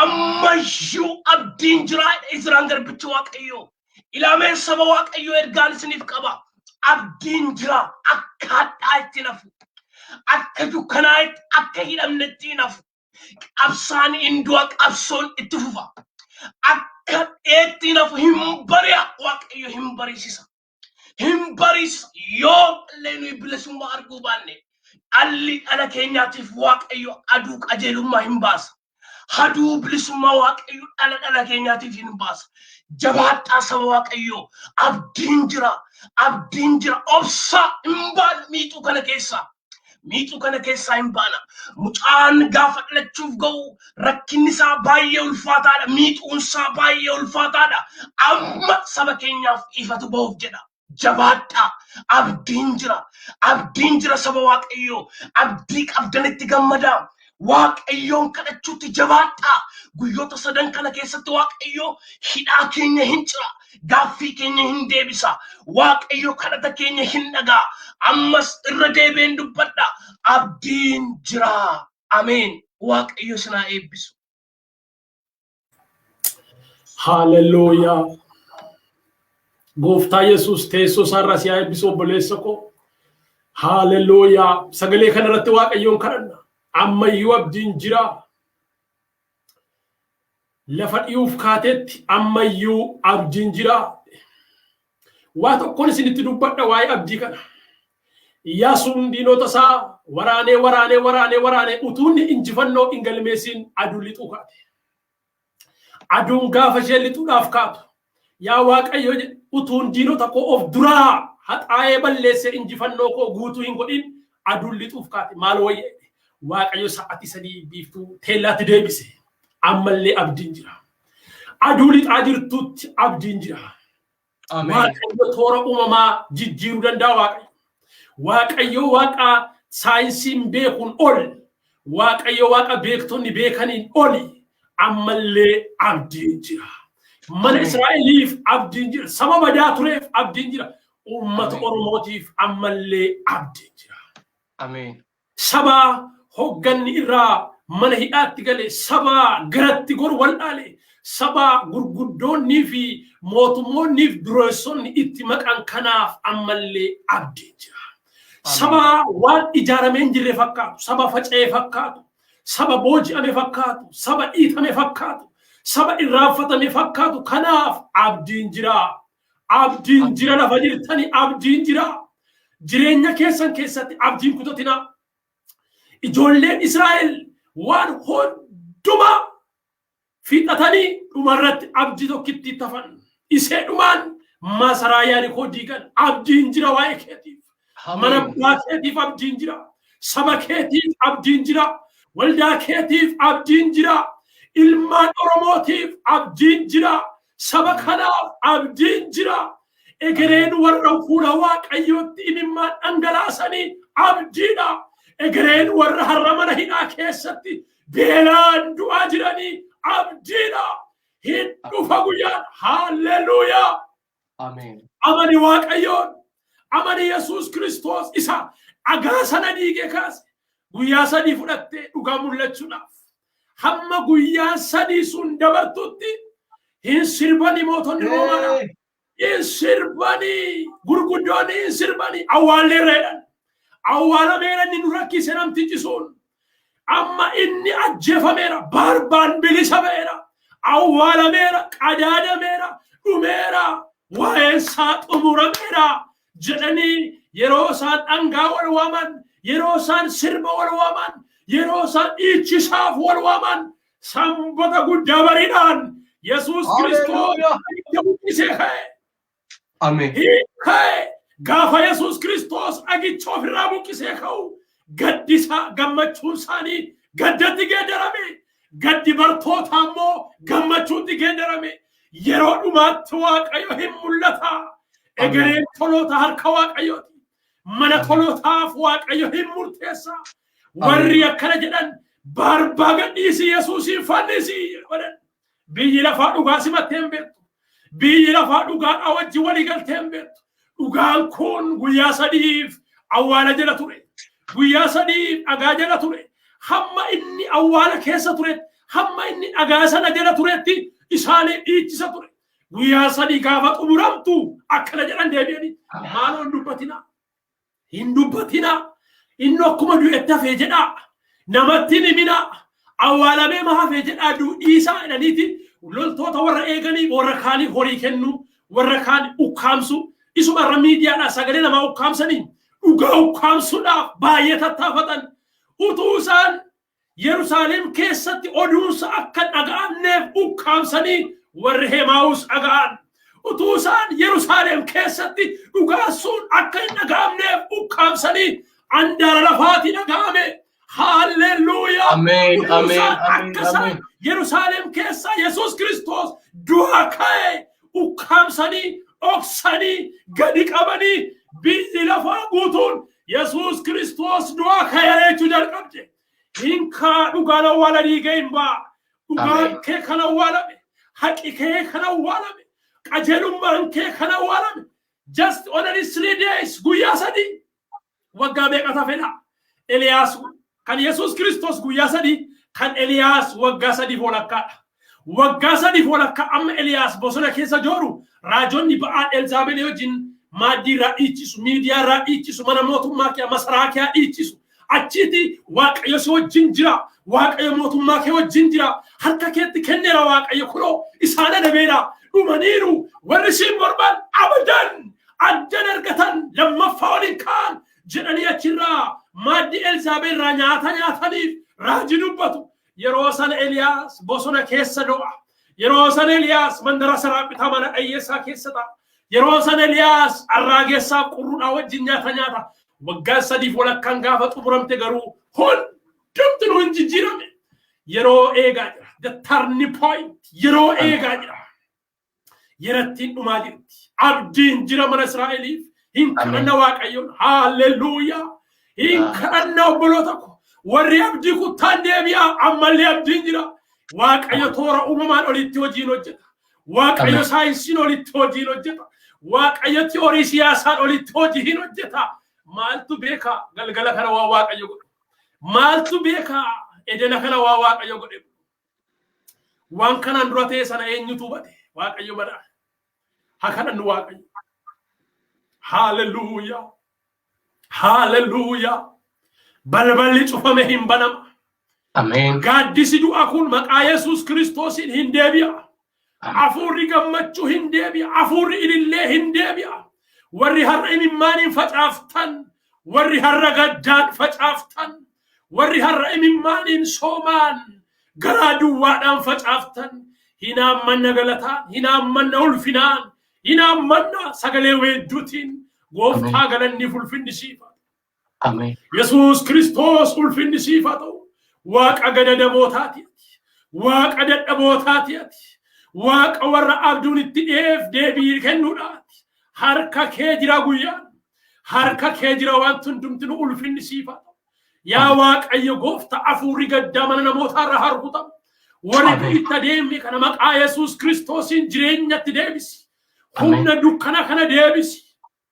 Ammayyuu abdiin jira Izraan garbichi Waaqayyoo. Ilaameen, saba Waaqayyoo, ergaan isiniif qaba. Abdiin jira. Akka hadhaa itti nafu. Akka dukkanaa'etti, akka hidhamnetti hin hafu. Qabsaan hin du'a, qabsoon itti fufa. Akka dheetti hin hafu, hin bari'a. Waaqayyo hin bariisisa. Hin bariisisa. Yoo illee nuyi bilisummaa arguu baanne, dhalli dhala keenyaatiif Waaqayyo aduu qajeelummaa hin baasa. Aduu bilisummaa Waaqayyo dhala dhala keenyaatiif hin baasa. Jabaadhaa, saba Waaqayyoo. Abdiin jira. Abdiin jira. Obsaa, hin baana miixuu kana keessaa. Miixuu kana keessaa hin baana. Mucaan gaafa dhalachuuf ga'u rakkinni isaa baay'ee ulfaataadha. Miixuun isaa baay'ee ulfaataadha. Amma saba keenyaaf ifatu ba'uuf jedha. Jabaadhaa. Abdiin jira. Abdiin jira, saba Waaqayyoo. Abdii qabdanitti gammadaa. Waaqayyoon kadhachuutti jabaadhaa. Guyyoota sadan kana keessatti Waaqayyo hidhaa keenya hin cira. Gaaffii keenya hin deebisa. Waaqayyo kadhata keenya hin dhagaa. Ammas irra deebi'een dubbadha. Abdiin jira. Ameen. Waaqayyo isin haa eebbisu. Haaleluyyaa. Gooftaa Yesuus teessoo isaarraa si haa eebbisu, obboleessa koo. Haaleluyyaa. Sagalee kanarratti Waaqayyoon kadhanna. Ammayyuu abdiin jira. Lafa dhiyuuf kaatetti ammayyuu abdiin jira. Waa tokkoon isinitti dubbadha waa'ee abdii kana. Iyyaasuun diinota isaa waraanee waraanee waraanee waraanee utuu inni injifannoo hin galmeessiin aduun lixuu kaate. Aduun gaafa isheen lixuudhaaf kaatu, yaa Waaqayyo, utuun diinota koo of duraa haxaa'ee balleessee injifannoo koo guutuu hin godhin aduun lixuuf kaate, maal wayya? Waaqayyo sa'aatii 3 biiftuu teellaatti deebise. Ammallee abdiin jira. Aduu lixaa jirtutti abdiin jira. Waaqayyo toora uumamaa jijjiiruu danda'a Waaqayyo. Waaqayyo Waaqa saayinsiin beekuun ol. Waaqayyo Waaqa beektonni beekaniin oli. Ammallee abdiin jira. Mana Israa'eliif abdiin jira. Saba badaa tureef abdiin jira. Uummata Oromootiif ammallee abdiin jira. Saba hogganni irraa mana hidhaatti gale, saba garatti goru wal'aale, saba gurguddoonnii fi mootummoonnii fi dureessonni itti maqan kanaaf ammallee abdiin jira. Saba waan ijaaramee hin jirre fakkaatu, saba faca'ee fakkaatu, saba booji'ame fakkaatu, saba dhiitame fakkaatu, saba irraanfatame fakkaatu kanaaf abdiin jira. Abdiin jira, lafa jirtani abdiin jira. Jireenya keessan keessatti abdiin kutatinaa. Ijoolleen Israa'el waan hundumaa fixatanii dhumarratti abdii tokkitti tafan. Isee dhumaan masaraa Yaarikoo diigan. Abdiin jira waa'ee keetiif. Mana abbaa keetiif abdiin jira. Saba keetiif abdiin jira. Waldaa keetiif abdiin jira. Ilmaan Oromootiif abdiin jira. Saba kanaaf abdiin jira. Egereen warra fuula Waaqayyootti imimmaan dhangalaasanii abdiidha. Egereen warra har'a mana hidhaa keessatti beelaan du'aa jiranii abdiidha. Hin dhufa guyyaan. Haalleluuyaa. Amani Waaqayyoon. Amani Yesuus Kiristoos isa dhagaa sana diigee kaase. Guyyaa 3 fudhattee dhugaa mul'achuudhaaf. Hamma guyyaan 3 sun dabartutti hin sirbani mootonni Roomaadha. Hin sirbanii, gurguddoonni hin sirbanii, awwaalleerra jedhan. Awwaalameera, inni nu rakkise namtichi sun. Amma inni ajjeefameera, baarbaan bilisa ba'eera. Awwaalameera, qadaadameera, dhumeera, waa'een isaa xumurameera jedhanii yeroo isaan dhangaa wal waaman, yeroo isaan sirba wal waaman, yeroo isaan dhiichisaaf wal waaman, sanbata guddaa bariidhaan Yesuus Kiristoos buqqisee ka'e. Ka'e. Gaafa Yesuus Kiristoos dhagicha ofirraa buqqisee ka'u, gaddisa gammachuun isaanii gaddatti geeddarame. Gaddi bartoota immoo gammachuutti geeddarame. Yeroo dhumaatti Waaqayyo hin mul'ata. Egereen toloota harka Waaqayyooti. Mana tolootaaf Waaqayyo hin murteessa. Warri akkana jedhan, "Barbaa gadhiisi, Yesuusiin fannisi" jedhan. Biyyi lafaa dhugaa simattee hin beektu. Biyyi lafaa dhugaadhaa wajjin walii galtee hin beektu. Dhugaan kun guyyaa 3f awwaala jala ture. Guyyaa 3f dhagaa jala ture. Hamma inni awwaala keessa turetti, hamma inni dhagaa sana jala turetti isaanii dhiichisa ture. Guyyaa 3 gaafa xumuramtu akkana jedhan deebi'anii. "Maaloo hin dubbatinaa. Hin dubbatinaa. Inni akkuma du'etti hafee jedhaa. Namatti hin himinaa. Awwaalamee ma hafee jedhaa, dhiisaa" jedhaniiti loltoota warra eeganii warra kaanii horii kennuu, warra kaan ukkaamsu, isuma irra miidiyaadhaan sagalee namaa ukkaamsanii dhugaa ukkaamsuudhaaf baay'ee tattaafatan. Utuu isaan Yerusaalem keessatti oduunsa akka dhaga'amneef ukkaamsanii warri Hemaa'us dhaga'an. Utuu isaan Yerusaalem keessatti dhugaan sun akka hin dhaga'amneef ukkaamsanii andaara lafaati dhaga'ame. Haalleluuyaa! Utuu isaan akka isaan Yerusaalem keessa Yesuus Kiristoos du'aa ka'e ukkaamsanii, dhoksanii, gadi qabanii, biyyi lafaa guutuun Yesuus Kiristoos du'aa ka'eera jechuu jalqabde. Hin kaa, dhugaan awwaala dhiigee hin ba'a. Dhugaan kee kan awwaalame, haqi kee kan awwaalame, qajeelummaan kee kan awwaalame. Just only 3 days, guyyaa 3, waggaa meeqa tafedha? Eliyaas kan Yesuus Kiristoos guyyaa 3, kan Eliyaas waggaa 3 walakkaadha. Waggaa 3 walakkaa amma Eliyaas bosona keessa jooru, raajonni ba'aan Elzaabelii wajjin maaddii irraa dhiichisu, miidiyaa irraa dhiichisu, mana mootummaa kee, masaraa kee dhiichisu. Achiiti Waaqayyo si wajjin jira. Waaqayyo mootummaa kee wajjin jira. Harka keetti kenneera Waaqayyo, kunoo isaan adabeera. Dhumaniiru, warri siin morman abadan addan argatan, lammaffaa waliin ka'an. Jedhanii achirraa maaddii Elzaabel irraa nyaata nyaataniif raajii dubbatu. Yeroo sana Eliyaas bosona keessa do'a. Yeroo sana Eliyaas mandara Saraaphitaa mana dhayyeessaa keessa ta'a. Yeroo sana Eliyaas arraagessaa qurruudhaa wajjin nyaata nyaata. Waggaa 3.5 gaafa xumuramte garuu hundumti nu hin jijjiirame. Yeroo eegaa jira. The turning point. Yeroo eegaa jira. Yerattiin dhumaa jirti. Abdiin jira mana Israa'eliif. Hin kadhanna Waaqayyoon. Haalleluuyaa. Hin kadhanna obboloota ko. Warri abdii kuttaan deebi'aa, ammallee abdiin jira. Waaqayyo toora uumamaan olitti hojiin hojjeta. Waaqayyo saayinsiin olitti hojiin hojjeta. Waaqayyo tiyoorii siyaasaan olitti hojiin hojjeta. Maaltu beeka galgala kana waa Waaqayyo godhe? Maaltu beeka edena kana waa Waaqayyo godhe? Waan kanaan dura ta'e sana eenyutu hubate? Waaqayyo madaa. Haa kadhannu Waaqayyo. Haalleluuyaa. Haalleluuyaa. Balballi cufame hin banama. Ameen. Gaaddisi du'a kun maqaa Yesuus Kiristoosiin hin deebi'a. Hafuurri gammachuu hin deebi'a. Hafuurri ilillee hin deebi'a. Warri har'a imimmaaniin facaaftan, warri har'a gaddaan facaaftan, warri har'a imimmaaniin soomaan garaa duwwaadhaan facaaftan, hinaammanna galataan, hinaammanna ulfinaan, hinaammanna sagalee weedduutiin gooftaa galanni ulfinni siif haa ta'u. Ameen. Yesuus Kiristoos ulfinni siif haa ta'u. Waaqa gadadamootaati ati. Waaqa dadhabootaati ati. Waaqa warra abduun itti dhi'eef deebii kennuudhaati. Harka kee jira guyyaan. Harka kee jira wanti hundumti nu ulfinni siif haa ta'u. Yaa Waaqayyo gooftaa, hafuurri gaddaa mana namootaa irraa haa rukutamu. Warri itti adeemne kana maqaa Yesuus Kiristoosiin jireenyatti deebisi. Humna dukkana kana deebisi.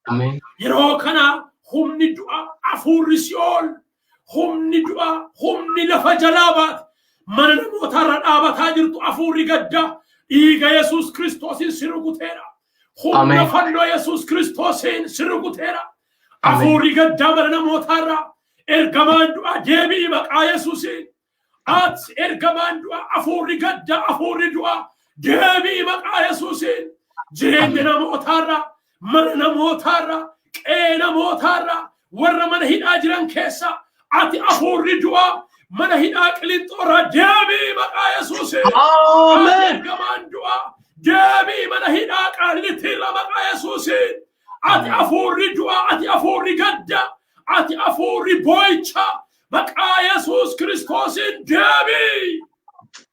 Ameen. Yeroo kana humni du'a, hafuurri si'ool, humni du'a, humni lafa jalaa baate mana namootaa irra dhaabataa jirtu, hafuurri gaddaa dhiiga Yesuus Kiristoosiin si rukuteera. Humna fannoo Yesuus Kiristoosiin si rukuteera. Hafuurri gaddaa mana namootaa irraa, ergamaan du'a, deebi'i maqaa Yesuusiin. Ati ergamaan du'a, hafuurri gaddaa, hafuurri du'a, deebi'i maqaa Yesuusiin. Jireenya namootaa irraa, mana namootaa irraa, qe'ee namootaa irraa, warra mana hidhaa jiran keessa, ati hafuurri du'a mana hidhaa Qilinxoo irraa deebi'i maqaa Yesuusiin. Ameen. Ergamaan du'a, deebi'i mana hidhaa Qaallittii irraa maqaa Yesuusiin. Ati hafuurri du'a, ati hafuurri gaddaa, ati hafuurri boo'ichaa maqaa Yesuus Kiristoosiin deebi'i.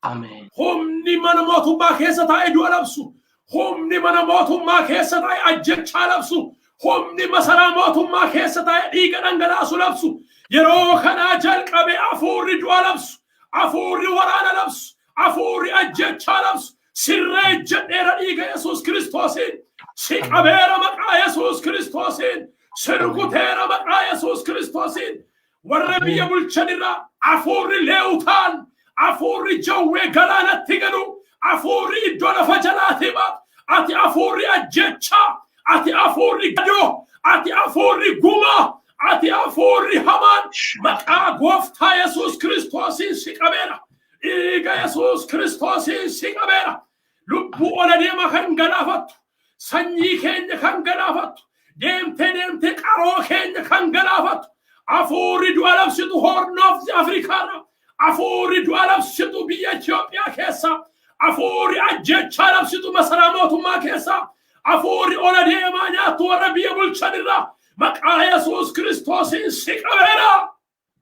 Ameen. Humni mana mootummaa keessa taa'ee du'a labsu, humni mana mootummaa keessa taa'ee ajjechaa labsu, humni masaraa mootummaa keessa taa'ee dhiiga dhangalaasu labsu, yeroo kanaa jalqabe hafuurri du'a labsu, hafuurri waraana labsu, hafuurri ajjechaa labsu, sirree jedheera dhiiga Yesuus Kiristoosiin, si qabeera maqaa Yesuus Kiristoosiin, si rukuteera maqaa Yesuus Kiristoosiin. Warra biyya bulchan irraa hafuurri leewutaan, hafuurri jawwee galaanatti galu, hafuurri iddoo lafa jalaatii baatu, ati hafuurri ajjechaa, ati hafuurri gadoo, ati hafuurri gumaa, ati hafuurri hamaan maqaa gooftaa Yesuus Kiristoosiin si qabeera. Dhiiga Yesuus Kiristoosiin si qabeera. Lubbuu ola deema kan galaafattu, sanyii keenya kan galaafattu, deemtee deemtee qaroo keenya kan galaafattu, hafuurri du'a labsitu Horn of Afrikaarra, hafuurri du'a labsitu biyya Itoophiyaa keessa, hafuurri ajjechaa labsitu masaraa mootummaa keessa, hafuurri ola deemaa nyaattu warra biyya bulchan irraa maqaa Yesuus Kiristoosiin si qabeera.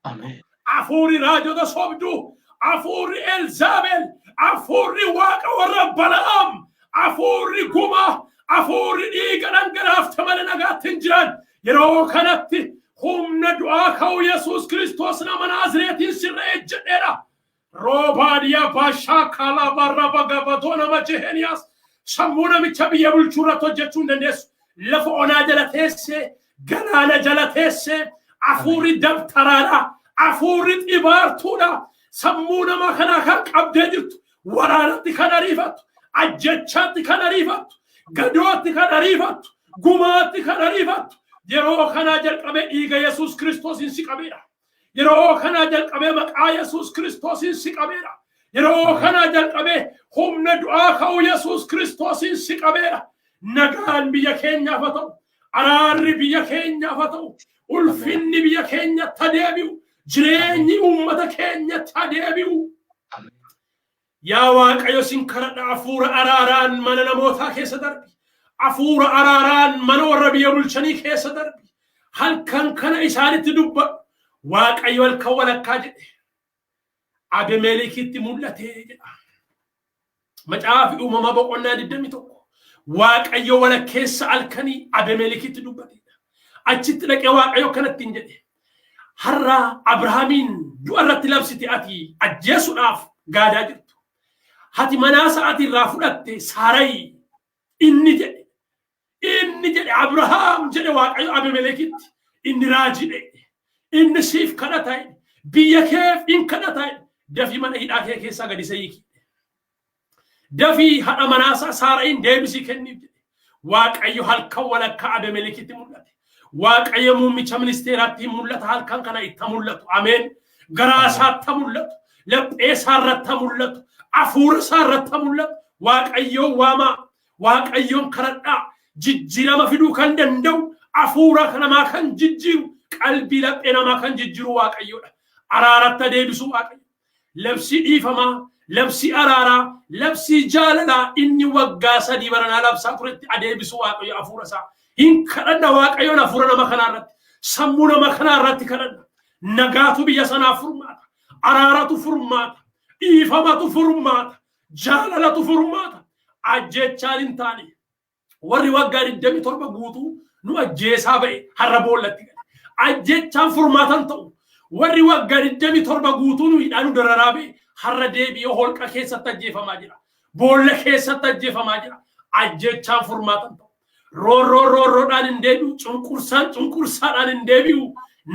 Ameen. Hafuurri raajota sobduu, hafuurri Elzaabel, hafuurri waaqa warra Bala'aam, hafuurri gumaa, hafuurri dhiiga dhangalaafte malee nagaatti hin jiran. Yeroo kanatti humna du'aa ka'u Yesuus Kiristoos nama Naazreetiin sirra ejjedheera. Roobaadiyaa baashaa kaalaa barra bagabatoo nama Jeheniyaas, sammuu namicha biyya bulchuu irratti hojjechuu hin dandeessu. Lafa onaa jala teessee, galaana jala teessee, hafuurri dabtaraadha, hafuurri xibaartuudha. Sammuu nama kanaa kan qabdee jirtu, waraanatti kan ariifattu, ajjechaatti kan ariifattu, gadootti kan ariifattu, gumaatti kan ariifattu. Yeroo kanaa jalqabee dhiiga Yesuus Kiristoosiin si qabeera. Yeroo kanaa jalqabee maqaa Yesuus Kiristoosiin si qabeera. Yeroo kanaa jalqabee humna du'aa ka'u Yesuus Kiristoosiin si qabeera. Nagaan biyya keenyaaf haa ta'u. Araarri biyya keenyaaf haa ta'u. Ulfinni biyya keenyatti haa deebi'u. Jireenyi uummata keenyatti haa deebi'u. Yaa Waaqayyo sin kadhadha hafuura araaraan mana namootaa keessa darbi. Hafuura araaraan mana warra biyya bulchanii keessa darbi. Halkan kana isaanitti dubbadhu. Waaqayyo halkan walakkaa jedhe. Abimeelikitti mul'ate jedha. Macaafi uumamaa boqonnaa 21. Waaqayyo walakkeessa halkanii Abimeelikitti dubbatedha. Achitti dhaqee Waaqayyo kanatti hin jedhe. Har'a Abrahaamiin du'a irratti labsite ati ajjeesuudhaaf gaadaa jirtu. Hati manaa sa'atii irraa fudhatte Saarayi inni jedhe. Inni jedhe Abrahaam jedhe Waaqayyo Abimeelekitti. Inni raajii jedhe. Inni siif kadhata biyya keef in kadhata dafii mana hidhaa kee keessaa gadi isa hiiki. Dafii haadha manaasaa Saarayin deebisii kenniif jedhe. Waaqayyo halkan walakkaa Abimeelekitti mul'ate. Waaqayyo muummicha ministeeraatti hin mul'ata halkan kana itti mul'atu. Ameen. Garaa isaatti mul'atu. Laphee isaa irratti mul'atu. Hafuura isaa irratti mul'atu. Waaqayyoon waamaa. Waaqayyoon kadhadhaa. Jijjiirama fiduu kan danda'u hafuura namaa kan jijjiiru qalbii laphee namaa kan jijjiiru Waaqayyoodha. Araaratti deebisuu Waaqayyo. Labsii dhiifamaa, labsii araaraa, labsii jaalalaa inni waggaa 3 baranaa labsaa turetti adeebisuu Waaqayyo hafuura isaa. Hin kadhanna Waaqayyoon hafuura nama kanaa irratti, sammuu nama kanaa irratti kadhanna. Nagaatu biyya sanaaf furmaata. Araaratu furmaata. Dhiifamatu furmaata. Jaalalatu furmaata. Ajjechaan hin taane. Warri waggaa 27 guutuu nu ajjeesaa ba'e har'a boollatti gale. Ajjechaan furmaatan ta'u. Warri waggaa 27 guutuu nu hidhaa nu dararaa ba'e har'a deebi'ee holqa keessatti ajjeefamaa jira. Boolla keessatti ajjeefamaa jira. Ajjechaan furmaatan ta'u. Roorroo roorroodhaan hin deebi'u. Cunqursaan cunqursaadhaan hin deebi'u.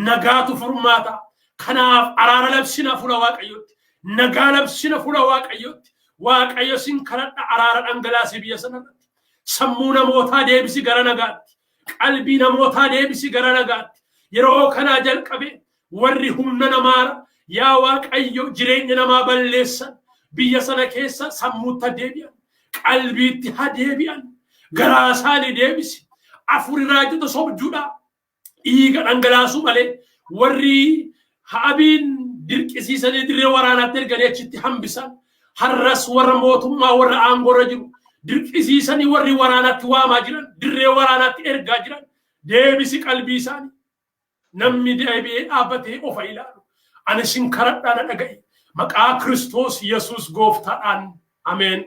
Nagaatu furmaata. Kanaaf araara labsina fuula Waaqayyootti. Nagaa labsina fuula Waaqayyootti. Waaqayyo sin kadhadha araara dhangalaasee biyya sanarratti. Sammuu namootaa deebisi gara nagaatti. Qalbii namootaa deebisi gara nagaatti. Yeroo kanaa jalqabe warri humna namaara yaa Waaqayyo jireenya namaa balleessan biyya sana keessa sammuutti haa deebi'an. Qalbiitti haa deebi'an. Garaa isaanii deebisi. Afuri raajota sobjuudha. Dhiiga dhangalaasuu malee warri Haabiin dirqisiisanii dirree waraanaatti erganii achitti hambisan. Har'as warra mootummaa warra aangoorra jiru dirqisiisanii warri waraanaatti waamaa jiran dirree waraanaatti ergaa jiran deebisi qalbii isaanii. Namni deebi'ee dhaabbatee ofa ilaalu. Ani sin kadhadhaa na dhaga'i. Maqaa Kiristoos Yesuus gooftaadhaan. Ameen.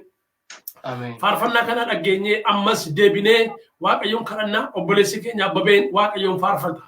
Ameen. Faarfannaa kana dhageenyee ammas deebinee Waaqayyoon kadhannaa obboleessi keenya Abbabeen Waaqayyoon faarfata.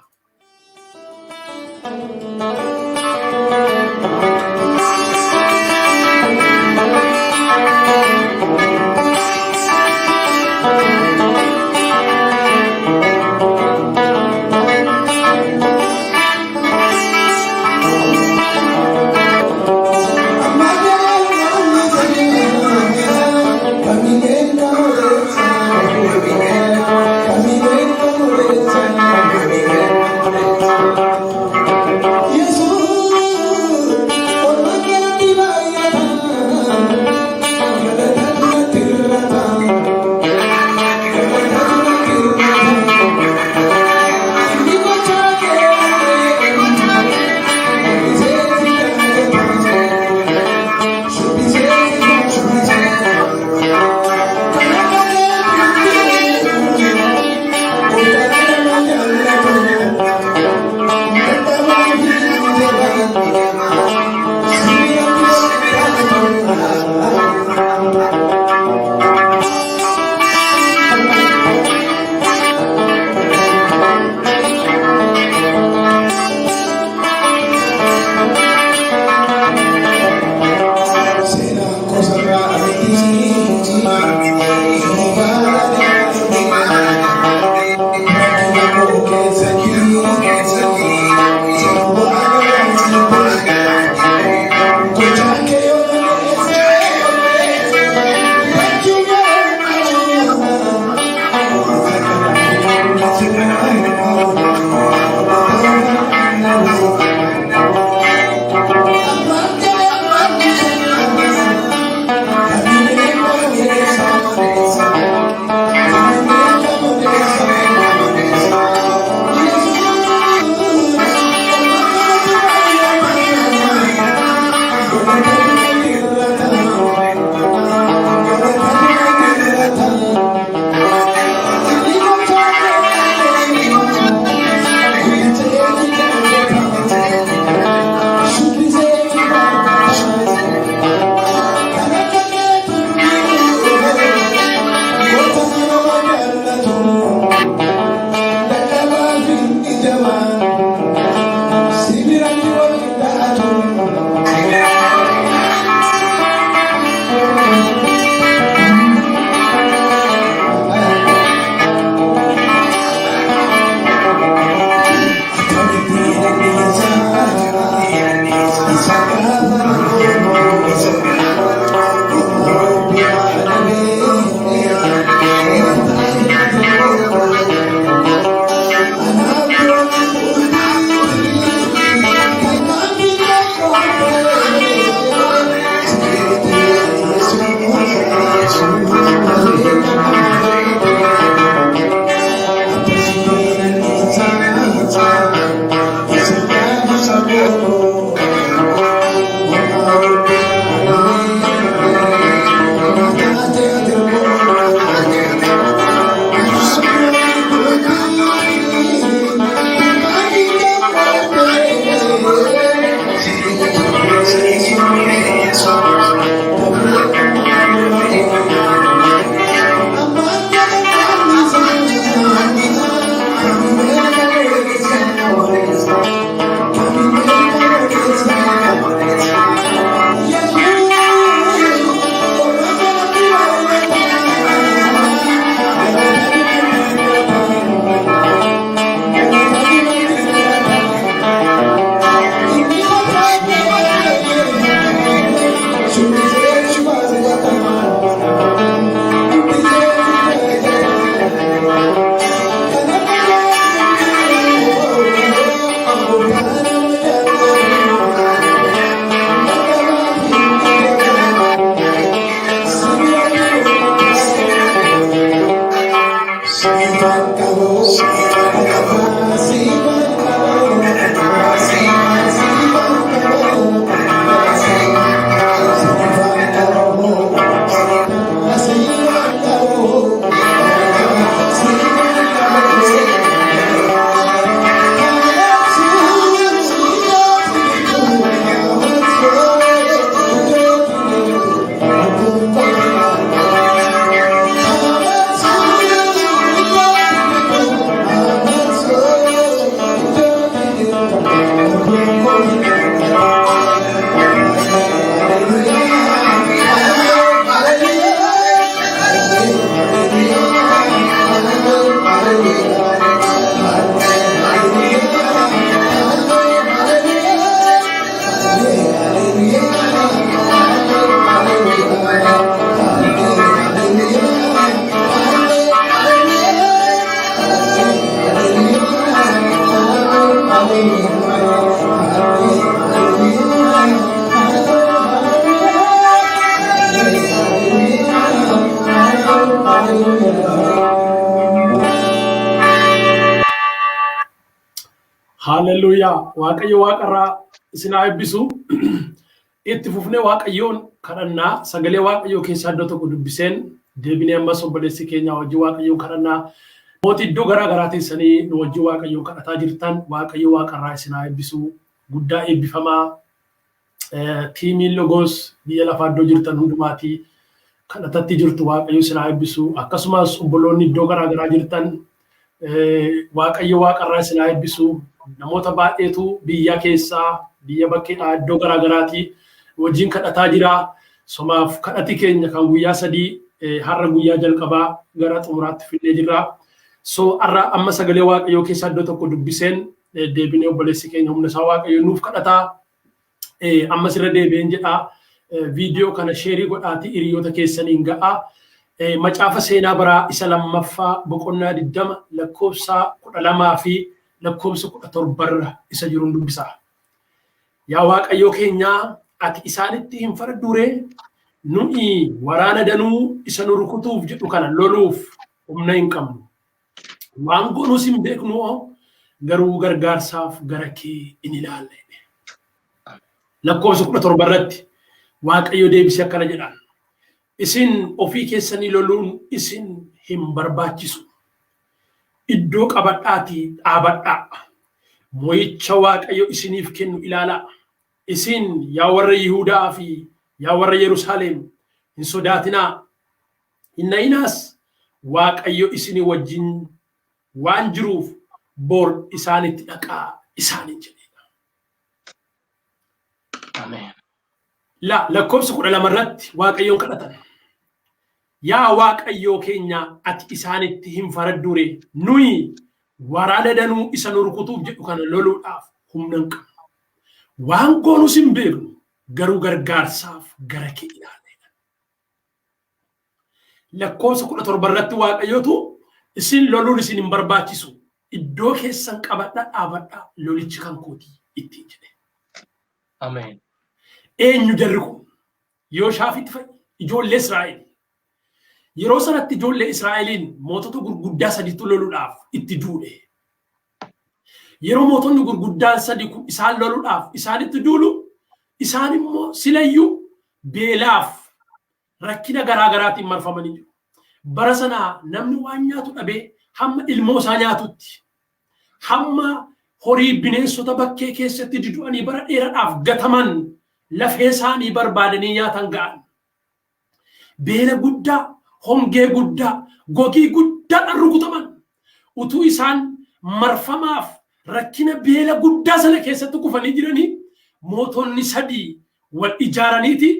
Haaleluyyaa. Waaqayyo waaqarraa isin haa eebbisu. Itti fufnee Waaqayyoon kadhannaa sagalee Waaqayyoo keessaa iddoo tokko dubbiseen deebinee ammas obboleessi keenya hojii Waaqayyoon kadhannaa. Mootii iddoo garaa garaa teessanii nu wajjin Waaqayyoon kadhataa jirtan Waaqayyo waaqarraa isin haa eebbisu. Guddaa eebbifamaa. Tiimiin Logoos biyya lafaa iddoo jirtan hundumaatii kadhatatti jirtu Waaqayyo isin haa eebbisu. Akkasumas obboloonni iddoo garaa garaa jirtan Waaqayyo waaqarraa isin haa eebbisu. Namoota baay'eetu biyya keessaa biyya bakkeedhaa iddoo garaa garaatii wajjin kadhataa jira. Somaaf kadhati keenya kan guyyaa 3 har'a guyyaa jalqabaa gara xumuraatti fidnee jirra. So har'a amma sagalee Waaqayyoo keessaa iddoo tokko dubbiseen deebinee obboleessi keenya humna isaa Waaqayyo nuuf kadhataa. Ammas irra deebi'een jedhaa. Viidiyoo kana sheerii godhaatii hiriyoota keessaniin ga'aa. Macaafa seenaa baraa isa lammaffaa boqonnaa 20 lakkoofsa 12 fi lakkoofsa 17 isa jiruun dubbisa. Yaa Waaqayyoo keenyaa ati isaanitti hin faradduu ree? Nuyi waraana danuu isa nu rukutuuf jedhu kana loluuf humna hin qabnu. Waan goonuus hin beeknu garuu gargaarsaaf gara kee in ilaalla. Lakkoofsa 17 irratti Waaqayyo deebisee akkana jedhaan. Isin ofii keessanii loluun isin hin barbaachisu. Iddoo qabadhaatii dhaabadhaa. Mo'icha Waaqayyo isiniif kennu ilaalaa. Isin yaa warra Yihuudaa fi yaa warra Yerusaalem hin sodaatinaa. Hin na'inaas Waaqayyo isinii wajjin waan jiruuf bor isaanitti dhaqaa isaaniin jedheedha. Ameen. La lakkoofsa 12 irratti Waaqayyoon kadhatan. Yaa Waaqayyoo keenya ati isaanitti hin faradduu ree? Nuyi waraana danuu isa nu rukutuuf jedhu kana loluudhaaf humna hin qabnu. Waan goonus hin beeknu garuu gargaarsaaf gara kee ilaalla. Lakkoofsa 17 irratti Waaqayyotu isin loluun isin hin barbaachisu. Iddoo keessan qabadhaa dhaabadhaa lolichi kan kootii ittiin jedhe. Ameen. Eenyu jarri kun? Yooshaafit fa'i ijoollee Israa'el. Yeroo sanatti ijoollee Israa'eliin mootota gurguddaa sadiitu loluudhaaf itti duule. Yeroo mootonni gurguddaan sadi kun isaan loluudhaaf isaanitti duulu, isaan immoo silayyuu beelaaf rakkina garaa garaatiin marfamanii jiru. Bara sana namni waan nyaatu dhabee hamma ilmoo isaa nyaatutti, hamma horii bineensota bakkee keessatti didu'anii bara dheeraadhaaf gataman lafee isaanii barbaadanii nyaatan ga'an. Beela guddaa, hongee guddaa, gogii guddaadhaan rukutaman. Utuu isaan marfamaaf rakkina beela guddaa sana keessatti kufanii jiranii mootonni sadii wal ijaaraniiti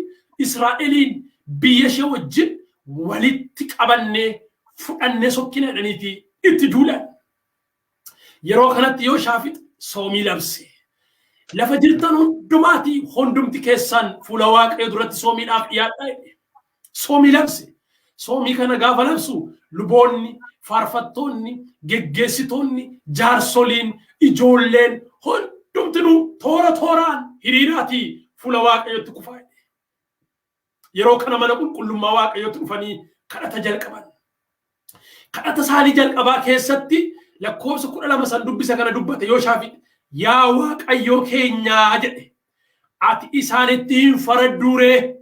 Israa'eliin biyya ishee wajjin walitti qabannee fudhannee sokkina jedhaniiti itti duulan. Yeroo kanatti Yooshaafix soomii labse. Lafa jirtan hundumaatii hundumti keessan fuula Waaqayyoo duratti soomiidhaaf dhiyaadhaa jedhe. Soomii labse. Soomii kana gaafa labsu luboonni, faarfattoonni, geggeessitoonni, jaarsoliin, ijoolleen hundumtinuu toora tooraan hiriiraatii fuula Waaqayyootti kufaa jedhe. Yeroo kana mana qulqullummaa Waaqayyootti dhufanii kadhata jalqaban. Kadhata isaanii jalqabaa keessatti lakkoofsa 12 san dubbisa kana dubbate Yooshaafix yaa Waaqayyoo keenyaa jedhe ati isaanitti hin faradduu ree?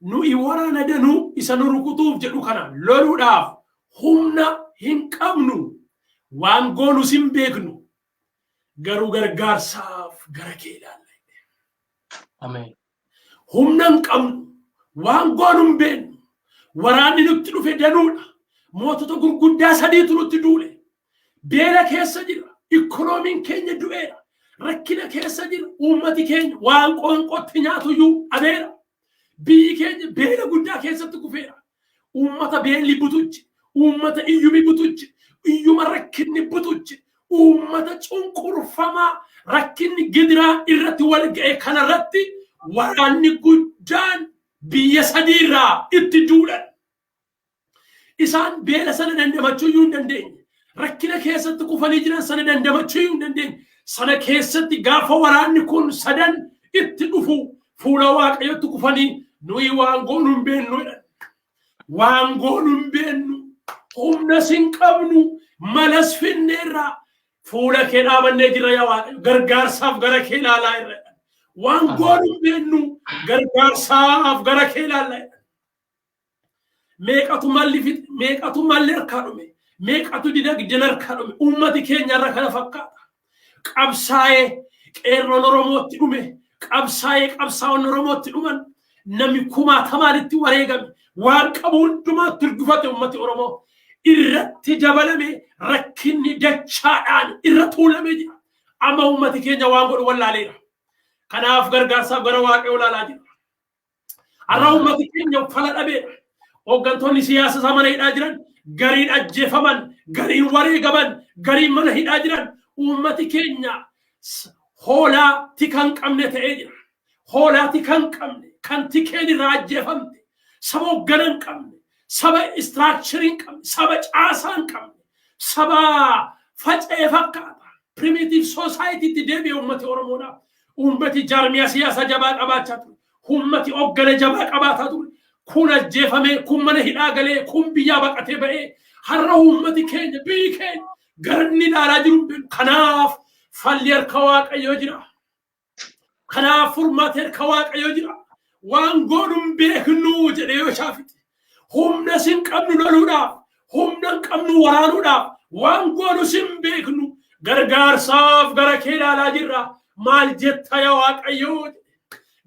Nuyi waraana danuu isa nu rukutuuf jedhu kana loluudhaaf humna hin qabnu. Waan goonus hin beeknu. Garuu gargaarsaaf gara kee ilaalla. Ameen. Humna hin qabnu. Waan goonu hin beeknu. Waraanni nutti dhufe danuudha. Mootota gurguddaa sadiitu nutti duule. Beela keessa jira. Ikkonoomiin keenya du'eera. Rakkina keessa jira. Uummati keenya waan qoonqootti nyaatuyyuu dhabeera. Biyyi keenya beela guddaa keessatti kufeera. Uummata beelli butuche, uummata iyyumi butuche, iyyuma rakkinni butuche, uummata cunqurfamaa rakkinni gidiraa irratti wal ga'e kanarratti waraanni guddaan biyya sadiirraa itti duulan. Isaan beela sana dandamachuu iyyuu hin dandeenye. Rakkina keessatti kufanii jiran sana dandamachuu iyyuu hin dandeenye. Sana keessatti gaafa waraanni kun sadan itti dhufu fuula Waaqayyootti kufanii nuyi waan goonu hin beeknu jedhan. Waan goonu hin beeknu. Humnas hin qabnu. Malas finneerra. Fuula kee dhaabannee jirra yaa Waaqayyo. Gargaarsaaf gara kee ilaalaa jirra. Waan goonu hin beeknu, gargaarsaaf gara kee ilaallaa jirra. Meeqatu malli fixe, meeqatu malli harkaa dhume, meeqatu dinagdeen harkaa dhume, uummati keenya irra kana fakkaata. Qabsaa'ee qeerroon Oromootti dhume, qabsaa'ee qabsaa'onni Oromootti dhuman, namni kumaatamaanitti wareegame, waan qabu hundumaatti urgufate uummati Oromoo. Irratti dabalame rakkinni dachaadhaan irra tuulamee jira. Amma uummati keenya waan godhu wallaaleera. Kanaaf gargaarsaaf gara Waaqayyoo ilaalaa jira. Har'a uummati keenya fala dhabeera. Hooggantoonni siyaasa isaa mana hidhaa jiran, gariin ajjeefaman, gariin wareegaman, gariin mana hidhaa jiran, uummati keenya hoolaa tika hin qabne ta'ee jira. Hoolaa tika hin qabne, kan tikeen irraa ajjeefamte, saba hooggana hin qabne, saba structure hin qabne, saba caasaa hin qabne, saba faca'ee fakkaata. Primitive society tti deebi'e uummati Oromoodha. Uummati jaarmiyaa siyaasaa jabaa qabaachaa ture. Uummati hooggana jabaa qabaataa ture. Kun ajjeefamee, kun mana hidhaa galee, kun biyyaa baqatee ba'ee, har'a uummati keenya, biyyi keenya garanni ilaalaa jiru hin beeknu. Kanaaf falli harka Waaqayyoo jira. Kanaaf furmaati harka Waaqayyoo jira. Waan goonu hin beeknu jedhee Yooshaafixi. Humna sin qabnu loluudhaaf, humna hin qabnu waraanuudhaaf, waan goonu sin beeknu, gargaarsaaf gara kee ilaalaa jirra. Maal jetta yaa Waaqayyoo?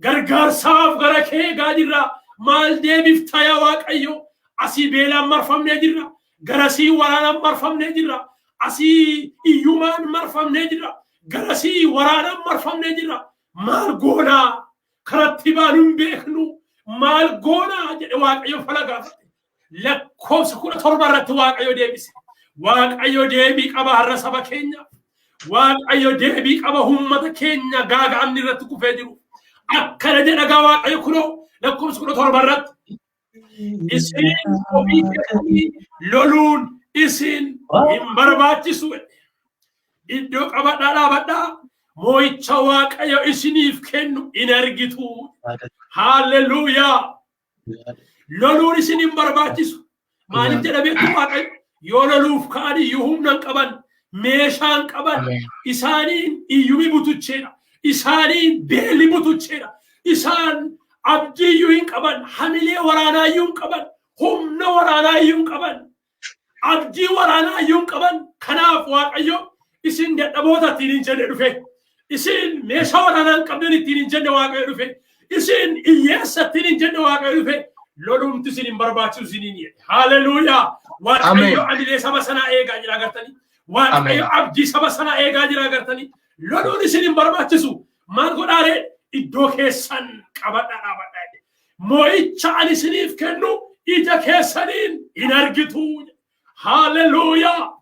Gargaarsaaf gara kee eegaa jirra. Maal deebifta yaa Waaqayyo? Asii beelaan marfamnee jirra. Garasii waraanaan marfamnee jirra. Asii iyyumaan marfamnee jirra. Garasii waraanaan marfamnee jirra. Maal goonaa? Karatti baanu hin beeknu. Maal goonaa jedhe Waaqayyo fala gaafate. Lakkoofsa 17 irratti Waaqayyo deebise. Waaqayyo deebii qaba har'a saba keenya. Waaqayyo deebii qaba uummata keenya gaaga'amni irratti kufee jiru. Akkana jedha gaa Waaqayyo kunoo lakkoofsa 17 irratti. Isin ofii keessanii loluun isin hin barbaachisu. Iddoo qabadhaa dhaabadhaa, moo'icha Waaqayyo isiniif kennu in argitu. Haalleluuyaa. Loluun isin hin barbaachisu. Maaliif jedha beektu Waaqayyo? Yoo loluuf ka'an iyyuu humna hin qaban, meeshaa hin qaban, isaaniin iyyumi butucheedha. Isaaniin beelli butucheedha. Isaan abdii iyyuu hin qaban, hamilee waraanaa iyyuu hin qaban, humna waraanaa iyyuu hin qaban, abdii waraanaa iyyuu hin qaban. Kanaaf Waaqayyo isin dadhaboota ittiin hin jenne dhufe. Isin meeshaa waraanaa hin qabdan ittiin hin jenne Waaqayyo dhufe. Isin hiyyeessa ittiin hin jenne Waaqayyo dhufe. Lolumti isin hin barbaachisu isiniin jedhe. Haleluuyaa. Waaqayyo hamilee saba sanaa eegaa jira agartanii. Waaqayyo abdii saba sanaa eegaa jira agartanii. Loluun isin hin barbaachisu. Maal godhaaree? Iddoo keessan qabadhaa dhaabadhaa jedhe. Moo'icha ani isiniif kennu ija keessaniin hin argitu. Haleluuyaa.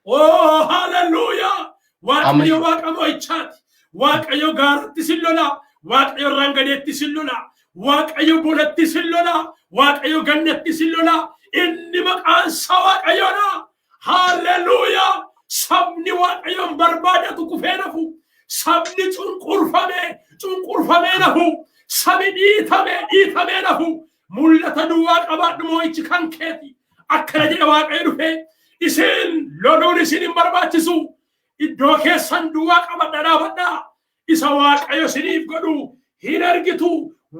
Oh, haleluuyaa. Waaqayyo Waaqa moo'ichaati. Waaqayyo gaaratti sin lola. Waaqayyo rangadeetti sin lola. Waaqayyo bolatti sin lola. Waaqayyo gannatti sin lola. Inni maqaan isaa Waaqayyoodha. Haleluuyaa. Sabni Waaqayyoon barbaadatu kufee nafu. Sabni cunqurfamee cunqurfamee nafu. Sabi dhiitamee dhiitamee nafu. Mul'ata duwwaa qabaadhu, moo'ichi kan keeti. Akkana jedha Waaqayyo dhufee. Isin loluun isin hin barbaachisu. Iddoo keessan duwwaa qabadha dhaabadhaa. Isa Waaqayyo isiniif godhu hin argitu.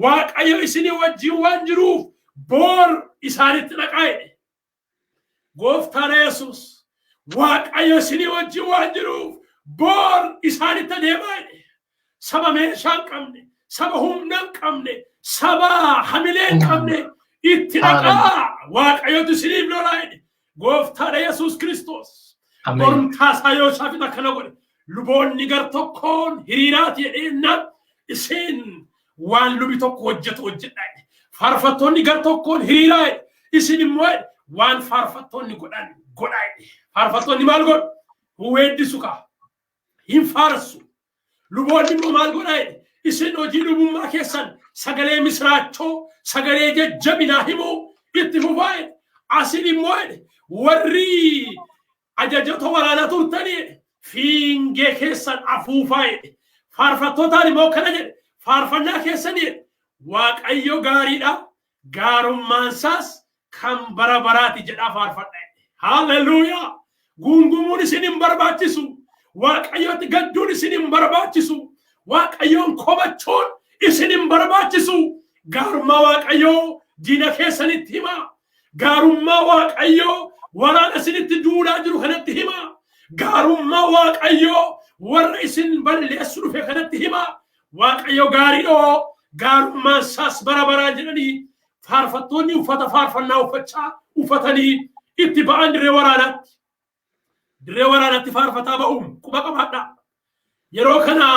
Waaqayyo isinii wajjin waan jiruuf boor isaanitti dhaqaa jedhe. Gooftaan Yesuus Waaqayyo isinii wajjin waan jiruuf boor isaanitti adeemaa jedhe. Saba meeshaa hin qabne, saba humna hin qabne, saba hamilee hin qabne itti dhaqaa, Waaqayyotu isiniif lolaa jedhe. Gooftaadha Yesuus Kiristoos. Borumtaa isaa Yooshaafix akkana godhe. Luboonni gar tokkoon hiriiraati jedheenna, isin waan lubi tokko hojjetu hojjedha jedhe. Faarfattoonni gar tokkoon hiriiraa jedhe. Isin immoo jedhe waan faarfattoonni godhan godhaa jedhe. Faarfattoonni maal godhu? Weeddisu kaa. Hin faarsu. Luboonni immoo maal godhaa jedhe? Isin hojii lubummaa keessan sagalee misiraachoo, sagalee jajjabinaa himuu itti fufaa jedhe. Asin immoo jedhe warri ajajoota waraanaa turtanii jedhe fiingee keessan afuufaa jedhe. Faarfattootaan immoo akkana jedhe, faarfannaa keessanii jedhe, Waaqayyo gaariidha, gaarummaan isaas kan bara baraati jedhaa faarfadha jedhe. Haleluuyaa! Guungumuun isin hin barbaachisu. Waaqayyotti gadduun isin hin barbaachisu. Waaqayyoon komachuun isin hin barbaachisu. Gaarummaa Waaqayyoo diina keessanitti himaa. Gaarummaa Waaqayyoo waraana isinitti duulaa jiru kanatti himaa. Gaarummaa Waaqayyoo warra isin balleessu dhufe kanatti himaa. Waaqayyo gaariidhoo, gaarummaan isaas bara baraan jedhanii faarfattoonni uffata faarfannaa uffachaa uffatanii itti ba'an dirree waraanaatti. Dirree waraanaatti faarfataa ba'uun quba qabaadhaa. Yeroo kana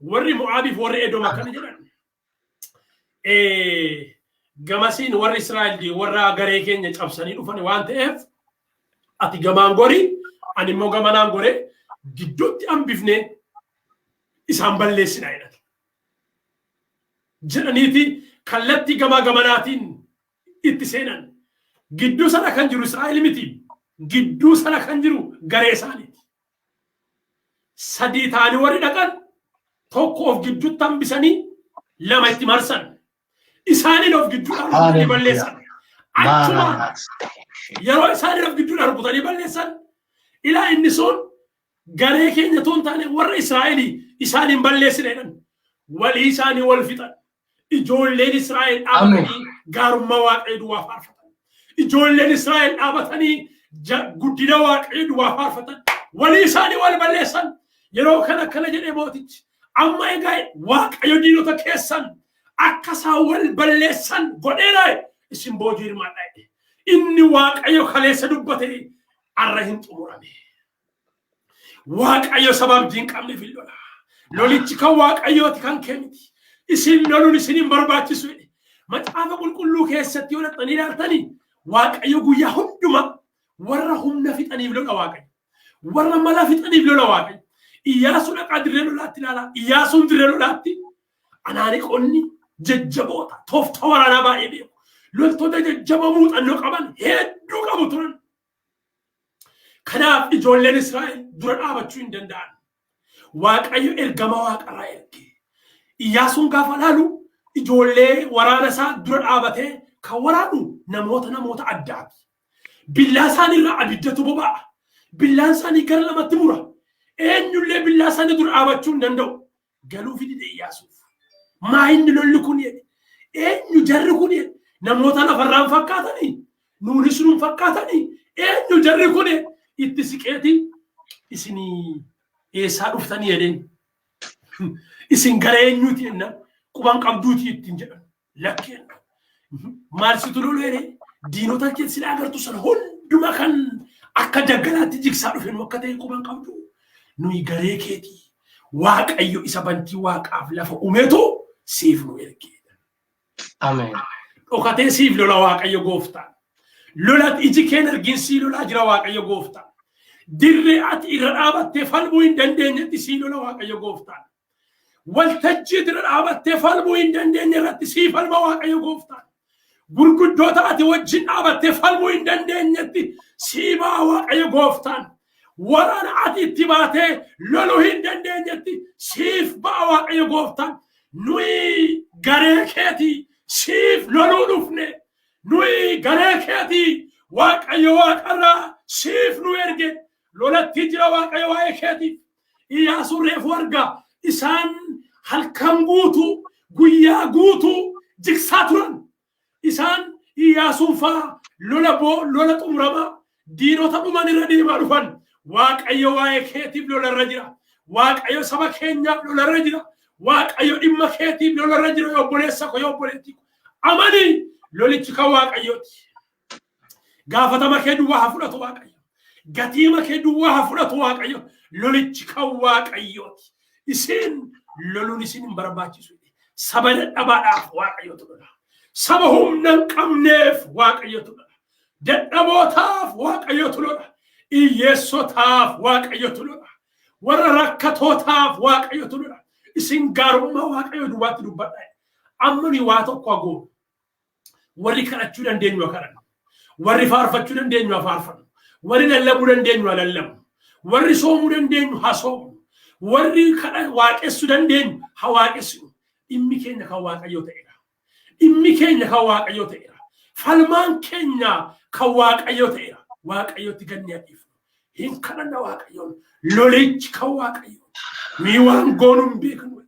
warri Mo'aabiif warri Edoom akkana jedhan. Gamasiin warri Israa'el warra garee keenya cabsanii dhufan waan ta'eef, ati gamaan gori, ani immoo gamanaan gore, gidduutti hambifnee isaan balleessina jedhan. Jedhaniiti kallattii gamaa gamanaatiin itti seenan. Gidduu sana kan jiru Israa'el miti. Gidduu sana kan jiru garee isaaniiti. Sadii ta'anii warri dhaqan tokko of gidduutti hambisanii lama itti marsan. Isaaniin of gidduudhaan rukutanii balleessan. Achuma yeroo isaaniin of gidduudhaan rukutanii balleessan, ilaa inni sun garee keenya tun taane, warra Israa'elii isaaniin balleessine jedhan. Walii isaanii wal fixan. Ijoolleen Israa'el dhaabatanii gaarummaa Waaqayyo duwwaa faarfatan. Ijoolleen Israa'el dhaabatanii guddina Waaqayyo duwwaa faarfatan. Walii isaanii wal balleessan. Yeroo kana akkana jedhee mootichi. Amma egaa Waaqayyo diinota keessan akka isaan wal balleessan godheera, isin boojii hirmaadhaa jedhe. Inni Waaqayyo kaleessa dubbate arra hin xumurame. Waaqayyo saba abdii hin qabneef hin lola. Lolichi kan Waaqayyooti, kan kee miti. Isin loluun isin hin barbaachisu jedhe. Macaafa Qulqulluu keessatti yoo dhaqxanii ilaaltanii, Waaqayyo guyyaa hundumaa warra humna fixaniif lola Waaqayyo. Warra mala fixaniif lola Waaqayyo. Iyyaasuu dhaqaa dirree lolaatti ilaalaa. Iyyaasuun dirree lolaatti anaaniqonni jajjaboota tooftaa waraanaa baay'ee beeku. Loltoota jajjaboo muuxannoo qaban hedduu qabu turan. Kanaaf ijoolleen Israa'el dura dhaabachuu hin danda'an. Waaqayyo ergama waaqarraa erge. Iyyaasuun gaafa laalu, ijoollee waraana isaa dura dhaabatee kan waraanu namoota addaati. Billaa isaaniirraa abiddatu boba'a. Billaan isaanii gara lamatti mura. Eenyullee billaa isaanii dura dhaabachuu hin danda'u. Galuu fidide Iyyaasuuf. Maa inni lolli kun jedhe. Eenyu jarri kun jedhe. Namoota lafarraan fakkaatanii. Nuunis nuun fakkaatanii. Eenyu jarri kun? Itti siqeeti, isinii eessaa dhuftanii jedheen. Isin gara eenyuuti jennaan, quban qabduuti ittiin jedhan. Lakkeen. Maal situ lolu jedhee, diinota sila agartu sana hunduma kan akka daggalaatti jigsaa dhufe nu akka ta'e quban qabdu. Nuyi garee keetii. Waaqayyo isa bantii waaqaaf lafa uumetu siif nu erge. Ameen. Dhokatee siif lola Waaqayyo gooftaan. Lola iji keen argin sii lolaa jira Waaqayyo gooftaan. Dirree ati irra dhaabattee falmuu hin dandeenyetti sii lola Waaqayyo gooftaan. Waltajjii irra dhaabattee falmuu hin dandeenye irratti sii falma Waaqayyo gooftaan. Gurguddoota ati wajjin dhaabattee falmuu hin dandeenyetti sii ba'a Waaqayyo gooftaan. Waraana ati itti baatee loluu hin dandeenyetti siif ba'a Waaqayyo gooftaan. Nuyi garee keetii, siif loluu dhufne. Nuyi garee keetii, Waaqayyo waaqarraa siif nu erge. Lolatti jira Waaqayyo waa'ee keetiif. Iyyaasuun reefu argaa isaan halkan guutuu guyyaa guutuu jigsaa turan. Isaan Iyyaasuun faa lola boo lola xumuramaa diinota dhuman irra deemaa dhufan. Waaqayyo waa'ee keetiif lolarra jira. Waaqayyo saba keenyaaf lolarra jira. Waaqayyo dhimma keetiif lolarra jira, yoo obboleessa ko, yoo obboleettii ko. Amani, lolichi kan Waaqayyooti. Gaafatama kee duwwaa haa fudhatu Waaqayyo. Gatiima kee duwwaa haa fudhatu Waaqayyo. Lolichi kan Waaqayyooti. Isin loluun isin hin barbaachisu. Saba dadhabaadhaaf Waaqayyotu lola. Saba humna hin qabneef Waaqayyotu lola. Dadhabootaaf Waaqayyotu lola. Hiyyeessotaaf Waaqayyotu lola. Warra rakkatootaaf Waaqayyotu lola. Isin gaarummaa Waaqayyo duwwaatti dubbadha. Amma nuyi waa tokko hagoonu. Warri kadhachuu dandeenyu haa kadhannu. Warri faarfachuu dandeenyu haa faarfannu. Warri lallabuu dandeenyu haa lallabnu. Warri soomuu dandeenyu haa soomnu. Warri waaqessuu dandeenyu haa waaqessinu. Dhimmi keenya kan Waaqayyoo ta'eera. Dhimmi keenya kan Waaqayyoo ta'eera. Falmaan keenya kan Waaqayyoo ta'eera. Waaqayyootti ganni haa dhiifnu. Hin kadhanna Waaqayyoon. Lolichi kan Waaqayyoon. Mii waan goonu hin beeknu.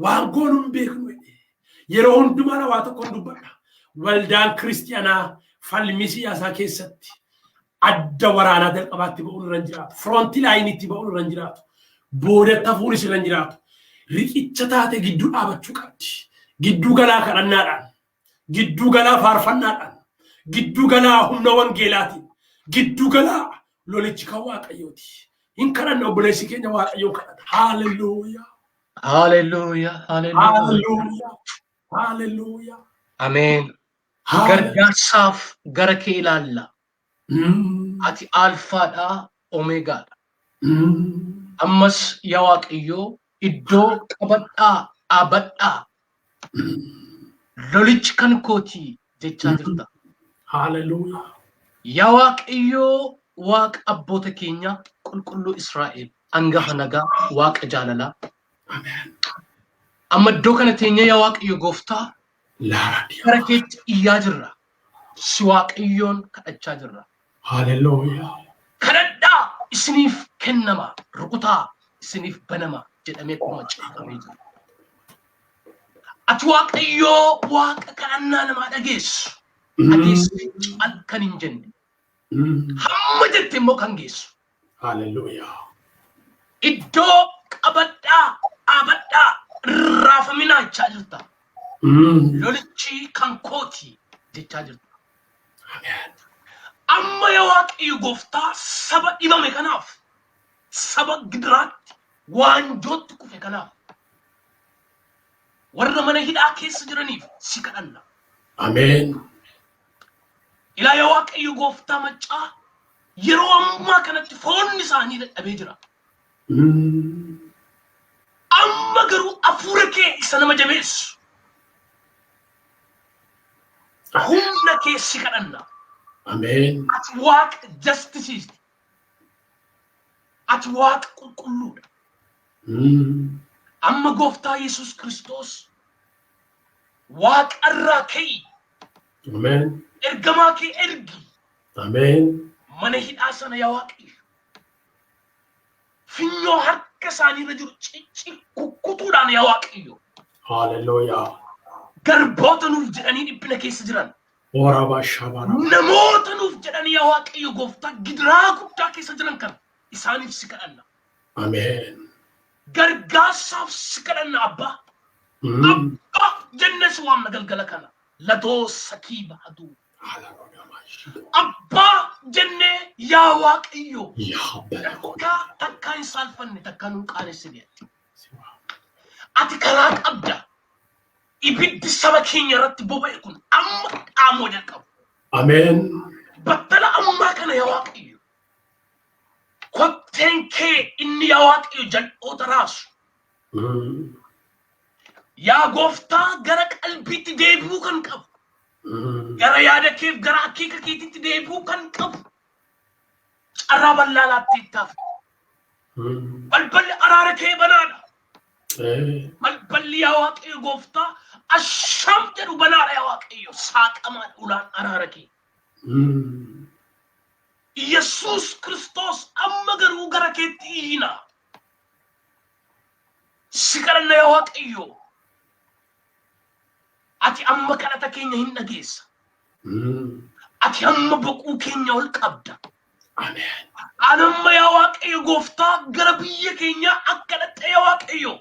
Waan goonu hin beeknu. Yeroo hundumaa waa tokko hin dubbadha. Waldaan kiristiyaanaa falmii siyaasaa keessatti adda waraanaa jalqabaatti ba'uun irra hin jiraatu. Front lineitti ba'uun irra hin jiraatu. Boodatti hafuunis irra hin jiraatu. Riqicha taate gidduu dhaabachuu qabdi. Gidduu galaa kadhannaadhaan, gidduu galaa faarfannaadhaan, gidduu galaa humna wangeelaatiin, gidduu galaa lolichi kan Waaqayyooti. Hin kadhanne obboleessi keenya Waaqayyoon kadhata. Haaleluyyaa. Haaleluyyaa. Haaleluyyaa. Haaleluyyaa. Haaleluyyaa. Ameen. Gargaarsaaf gara kee ilaalla. Ati Alfaadhaa, Omeegaadha. Ammas yaa Waaqayyoo, iddoo qabadhaa dhaabadhaa. Lolichi kan kooti jechaa jirta. Haaleluyyaa. Yaa Waaqayyoo, Waaqa abboota keenya, qulqulluu Israa'el, hangafa nagaa, Waaqa jaalalaa. Amma iddoo kana teenyee, yaa Waaqayyo gooftaa, gara keetti iyyaa jirra. Si Waaqayyoon kadhachaa jirra. Haaleluyyaa. Kadhadhaa, isiniif kennama, rukutaa, isiniif banama jedhamee akkuma caafamee jira. Ati Waaqayyoo Waaqa kadhannaa namaa dhageessu. Dhageessee cal kan hin jenne. Hamma jette immoo kan geessu. Haaleluyyaa. Iddoo qabadhaa, dhaabadhaa, raafaminaa jechaa jirta. Lolichi kan kooti jechaa jirta. Amma yaa Waaqayyo gooftaa, saba dhibame kanaaf, saba gidiraatti waanjootti kufe kanaaf, warra mana hidhaa keessa jiraniif si kadhanna. Ameen. Ilaa yaa Waaqayyo gooftaa maccaa, yeroo ammaa kanatti foonni isaanii dadhabee jira. Amma garuu hafuura kee isa nama jabeessu, humna kee si kadhanna. Ameen. Ati Waaqa justiceiiti. Ati Waaqa qulqulluudha. Amma gooftaa Yesus Kiristoos, waaqarraa ka'i. Ameen. Ergamaa kee ergi. Ameen. Mana hidhaa sana, yaa Waaqayyo, finyoo harka isaanii irra jiru cicci kukkutuudhaan, yaa Waaqayyo. Haaleluyyaa. Garboota nuuf jedhanii dhiphina keessa jiran. Oraba shabara. Namoota nuuf jedhanii, yaa Waaqayyo gooftaa, gidiraa guddaa keessa jiran kan isaaniif si kadhanna. Ameen. Gargaarsaaf si kadhanna, Abbaa. Abbaa jennee si waamna galgala kana. Latoo sakii bahaduu. Abbaa jennee, yaa Waaqayyo. Yaa beeku. Takkaa takkaa hin saalfanne, takkaa nun qaanessine. Ati karaa qabda. Ibiddi saba keenya irratti boba'e kun amma dhaamoo jalqabu. Ameen. Battala ammaa kana, yaa Waaqayyo. Kotteen kee inni, yaa Waaqayyo, jal'oota raasu. Yaa gooftaa, gara qalbiitti deebi'uu kan qabu. Gara yaada keef gara akeeka keetitti deebi'uu kan qabu. Carraa bal'aa laattee ittaaf. Balballi araara kee banaadha. Balballi, yaa Waaqayyo gooftaa, asham jedhu banaadha, yaa Waaqayyo, saaqamaadha ulaan araara kee. Yesuus Kiristoos, amma garuu gara keetti iyyina. Si kadhanna, yaa Waaqayyo. Ati amma kadhata keenya hin dhageessa. Ati amma boquu keenya ol qabda. Ameen. Ani amma, yaa Waaqayyo gooftaa, gara biyya keenyaa akka dhaqxe, yaa Waaqayyo.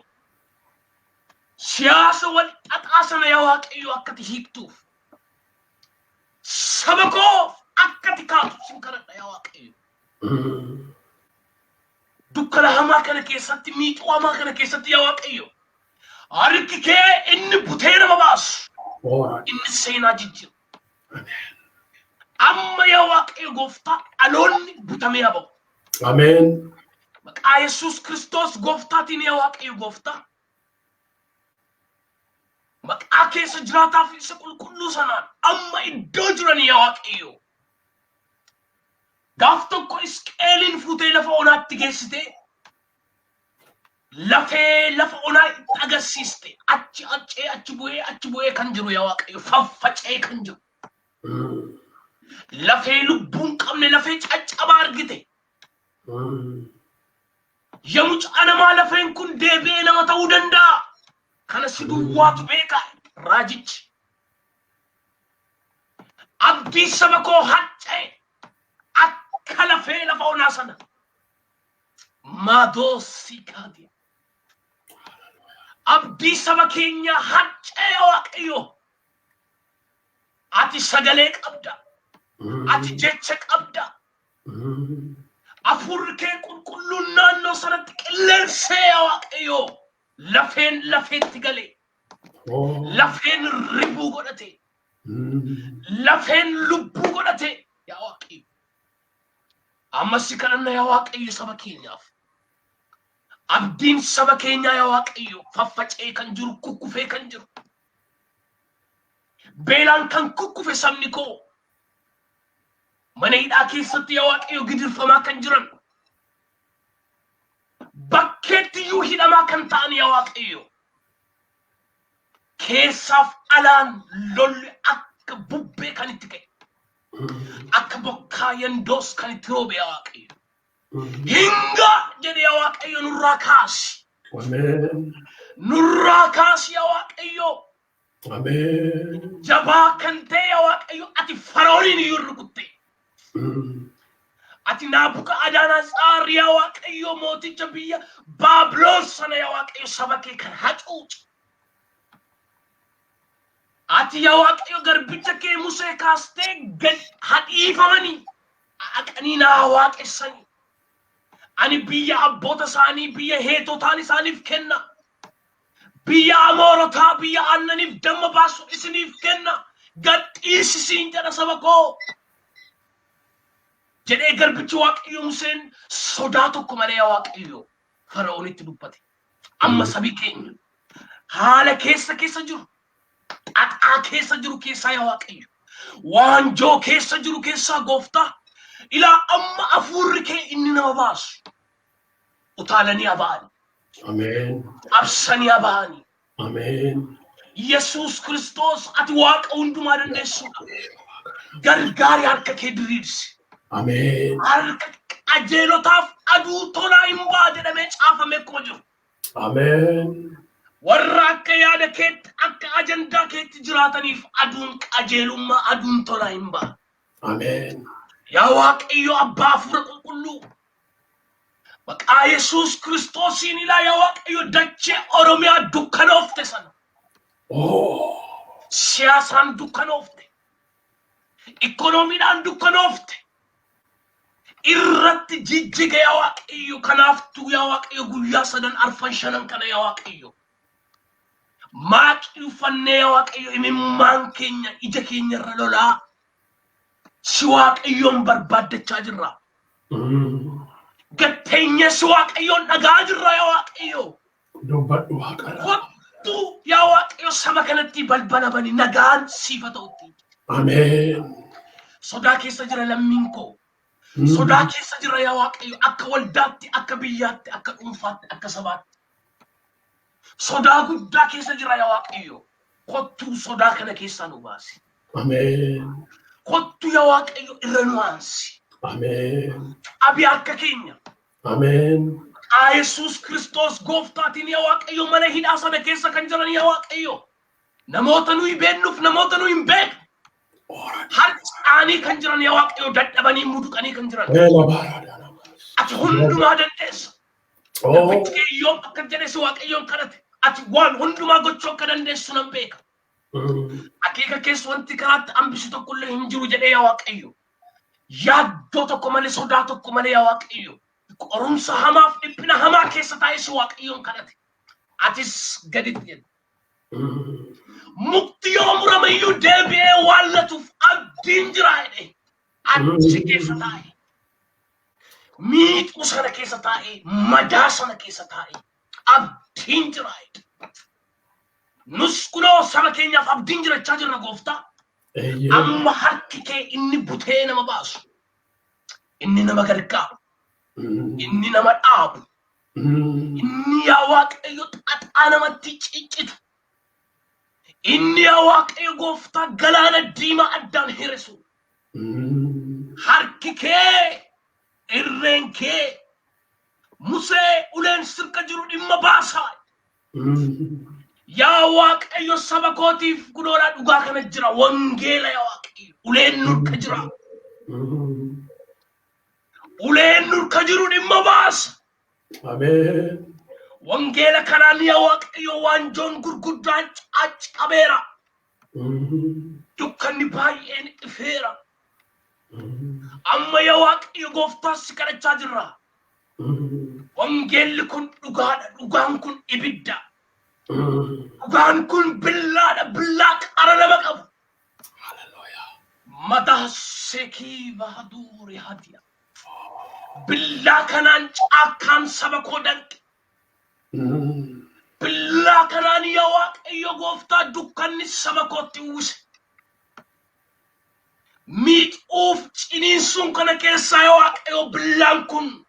Siyaasa wal xaxaa sana, yaa Waaqayyo, akka ati hiiktuuf. Saba koof akka ati kaatu sin kadhadha, yaa Waaqayyo. Dukkana hamaa kana keessatti, miixuu hamaa kana keessatti, yaa Waaqayyo, harki kee inni butee nama baasu, Ora. inni seenaa jijjiiru. Amma, yaa Waaqayyo gooftaa, dhaloonni butamee haa ba'u. Ameen. Maqaa Yesuus Kiristoos gooftaatiin, yaa Waaqayyo gooftaa. Maqaa keessa jiraataa fi isa qulqulluu sanaan amma iddoo jiranii, yaa Waaqayyo. Gaaf tokko Isqeeliin fuutee lafa onaatti geessitee lafee lafa onaa itti agarsiiste, achi accee achi bu'ee kan jiru, yaa Waaqayyo, faffacee kan jiru. Lafee lubbuu hin qabne, lafee caccabaa. jalqaba argite. Yaa mucaa namaa, lafeen kun deebi'ee nama ta'uu danda'a. Kana si duwwaatu beeka, raajichi. Abdii saba koo harca'e akka lafee lafa onaa sana. Maadoo siikaatiya. Abdii saba keenyaa harca'e, Waaqayyo. Ati sagalee qabda. Ati jecha qabda. Hafuurri kee qulqulluun naannoo sanatti qilleensee, yaa Waaqayyo. Lafeen lafeetti galee. Lafeen ribuu godhate. Lafeen lubbuu godhate, yaa Waaqayyo. Ammas si kadhanna, yaa Waaqayyo, saba keenyaaf. Abdiin saba keenyaa, yaa Waaqayyo, faffaca'ee kan jiru, kukkufee kan jiru. Beelaan kan kukkufe sabni koo. Mana hidhaa keessatti, yaa Waaqayyo, gidirfamaa kan jiran. Bakkeetti iyyuu hidhamaa kan ta'an, yaa Waaqayyo. Keessaaf alaan lolli akka bubbee kan itti ka'e. Akka bokkaa yandoos kan itti roobe, yaa Waaqayyo. Hinga jedhe, yaa Waaqayyo, nurraa kaasi. Ameen. Nurraa kaasi, yaa Waaqayyo. Ameen. Jabaa kan ta'e, yaa Waaqayyo, ati Fara'ooniin iyyuu rukutte. Ati Naabuka-Adanaatsaar, yaa Waaqayyo, mooticha biyya Baabiloon sana, yaa Waaqayyo, saba kee kan hacuuce. Ati, yaa Waaqayyo, garbicha kee Musee kaastee gad hadhiifamanii haqanii naa waaqessanii. Ani biyya abboota isaanii, biyya Heetotaan isaaniif kenna. Biyya Amoorotaa, biyya aannaniif damma baasu isiniif kenna. Gad dhiisisiin jedha saba koo. Jedhee garbichi Waaqayyo Museen sodaa tokko malee, yaa Waaqayyo, Fara'oonitti dubbate. Amma sabi keenya haala keessa keessa jiru, xaxaa keessa jiru keessaa, yaa Waaqayyo, waanjoo keessa jiru keessaa, gooftaa, ilaa amma hafuurri kee inni nama baasu utaalanii haba'ani. Ameen. Cabsanii haba'ani. Ameen. Yesuus Kiristoos, ati Waaqa hundumaa dandeessuudha. Gargaari, harka kee diriirsi. Ameen. Harka qajeelotaaf aduu tolaa hin ba'a jedhamee caafamee akkuma jiru. Ameen. Warra akka yaada keetti, akka ajandaa keetti jiraataniif aduun qajeelummaa, aduun tolaa hin ba'a. Ameen. Yaa Waaqayyo Abbaa Hafuura Qulqulluu, maqaa Yesuus Kiristoosiin, ilaa, yaa Waaqayyo, dachee Oromiyaa dukkanoofte sana. Oh. Siyaasaan dukkanoofte. Ikkonoomiidhaan dukkanoofte. Irratti jijjiga, yaa Waaqayyo, kanaaftuu, yaa Waaqayyo, guyyaa sadan arfan shanan kana, yaa Waaqayyo, maaqii uffannee, yaa Waaqayyo, imimmaan keenya ija keenya irra lolaa si Waaqayyoon barbaaddachaa jirra. Gatteenyee si Waaqayyoon dhagaa jirra, yaa Waaqayyo. Dubbadhu Waaqarraa. Kottu, yaa Waaqayyo, saba kanatti balbala bani, nagaan siifa ta'utti. Ameen. Sodaa keessa jira lammiin koo. Sodaa keessa jira, yaa Waaqayyo, akka waldaatti, akka biyyaatti, akka dhuunfaatti, akka sabaatti. Sodaa guddaa keessa jira, yaa Waaqayyo. Kottuu sodaa kana keessaa nu baasi. Ameen. Kottu, yaa Waaqayyo, irra nu aansi. Ameen. Qabi harka keenya. Ameen. Maqaa Yesuus Kiristoos gooftaatiin, yaa Waaqayyo, mana hidhaa sana keessa kan jiran, yaa Waaqayyo, namoota nuyi beeknuuf namoota nuyi hin beekne, harcaanii kan jiran, yaa Waaqayyo, dadhabanii muduqanii kan jiran. Eela baaraadhaan. Ati hundumaa dandeessa. Oh. Garbichi kee Iyyoob akka jedhe si Waaqayyoon kadhate. Ati waan hundumaa gochuu akka dandeessu nan beeka. Akeeka keessa wanti karaatti hambisu tokkollee hin jiru jedhee, yaa Waaqayyo. Yaaddoo tokko malee, sodaa tokko malee, yaa Waaqayyo, qorumsa hamaaf dhiphina hamaa keessa taa'ee si Waaqayyoon kadhate. Atis gaditti jedhe. Mukti yoo murame iyyuu deebi'ee waan latuuf abdiin jira jedhe. Achi keessa taa'e. Miixuu sana keessa taa'ee, madaa sana keessa taa'ee abdiin jira jedhe. Nus kunoo saba keenyaaf abdiin jirachaa jirra, gooftaa. Eeyyee. Amma harki kee inni butee nama baasu, inni nama gargaaru, inni nama dhaabu, inni, yaa Waaqayyo, xaxaa namatti ciccitu, inni, yaa Waaqayyo gooftaa, galaana diimaa addaan hirisu, harki kee Irreen kee Musee uleen sirka jiru dhimma baasaa. Yaa Waaqayyo saba kootiif kunoodhaa dhugaa kana jira. Wangeela yaa Waaqayyo. Uleen nurka jira. Uleen nurka jiru dhimma baasa. Ameen. Wangeela kanaan yaa Waaqayyo waanjoon gurguddaan caccabeera. Dukkanni baay'een ifeera. Amma yaa Waaqayyo gooftaa si kadhachaa jirra. Wangeelli kun dhugaadha. Dhugaan kun ibidda. Dhugaan kun billaadha. Billaa qara nama qabu. Hallelujah. Mataa sekii bahaduuri hadiya. Billaa kanaan caakkaan saba koo danqe. Billaa kanaan yaa Waaqayyo gooftaa dukkanni saba kootti uwwise. Miixuuf ciniinsuun kana keessaa yaa Waaqayyo billaan kun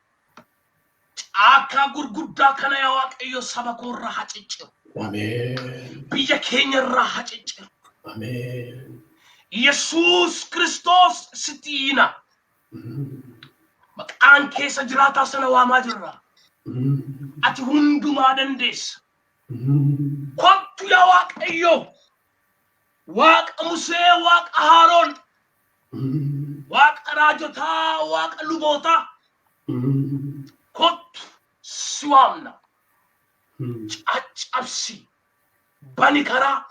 caakkaa gurguddaa kana yaa Waaqayyo saba koo irraa haa cicciru. Ameen. Biyya keenya irraa haa cicciru. Ameen. Yesuus Kiristoos sitti iyyina. Maqaan keessa jiraataa sana waamaa jirra. Ati hundumaa dandeessa. Kottu yaa Waaqayyo. Waaqa Musee, Waaqa Haaroon, Waaqa raajotaa, Waaqa lubootaa. Kottu si waamna. Caccabsi. Bani karaa.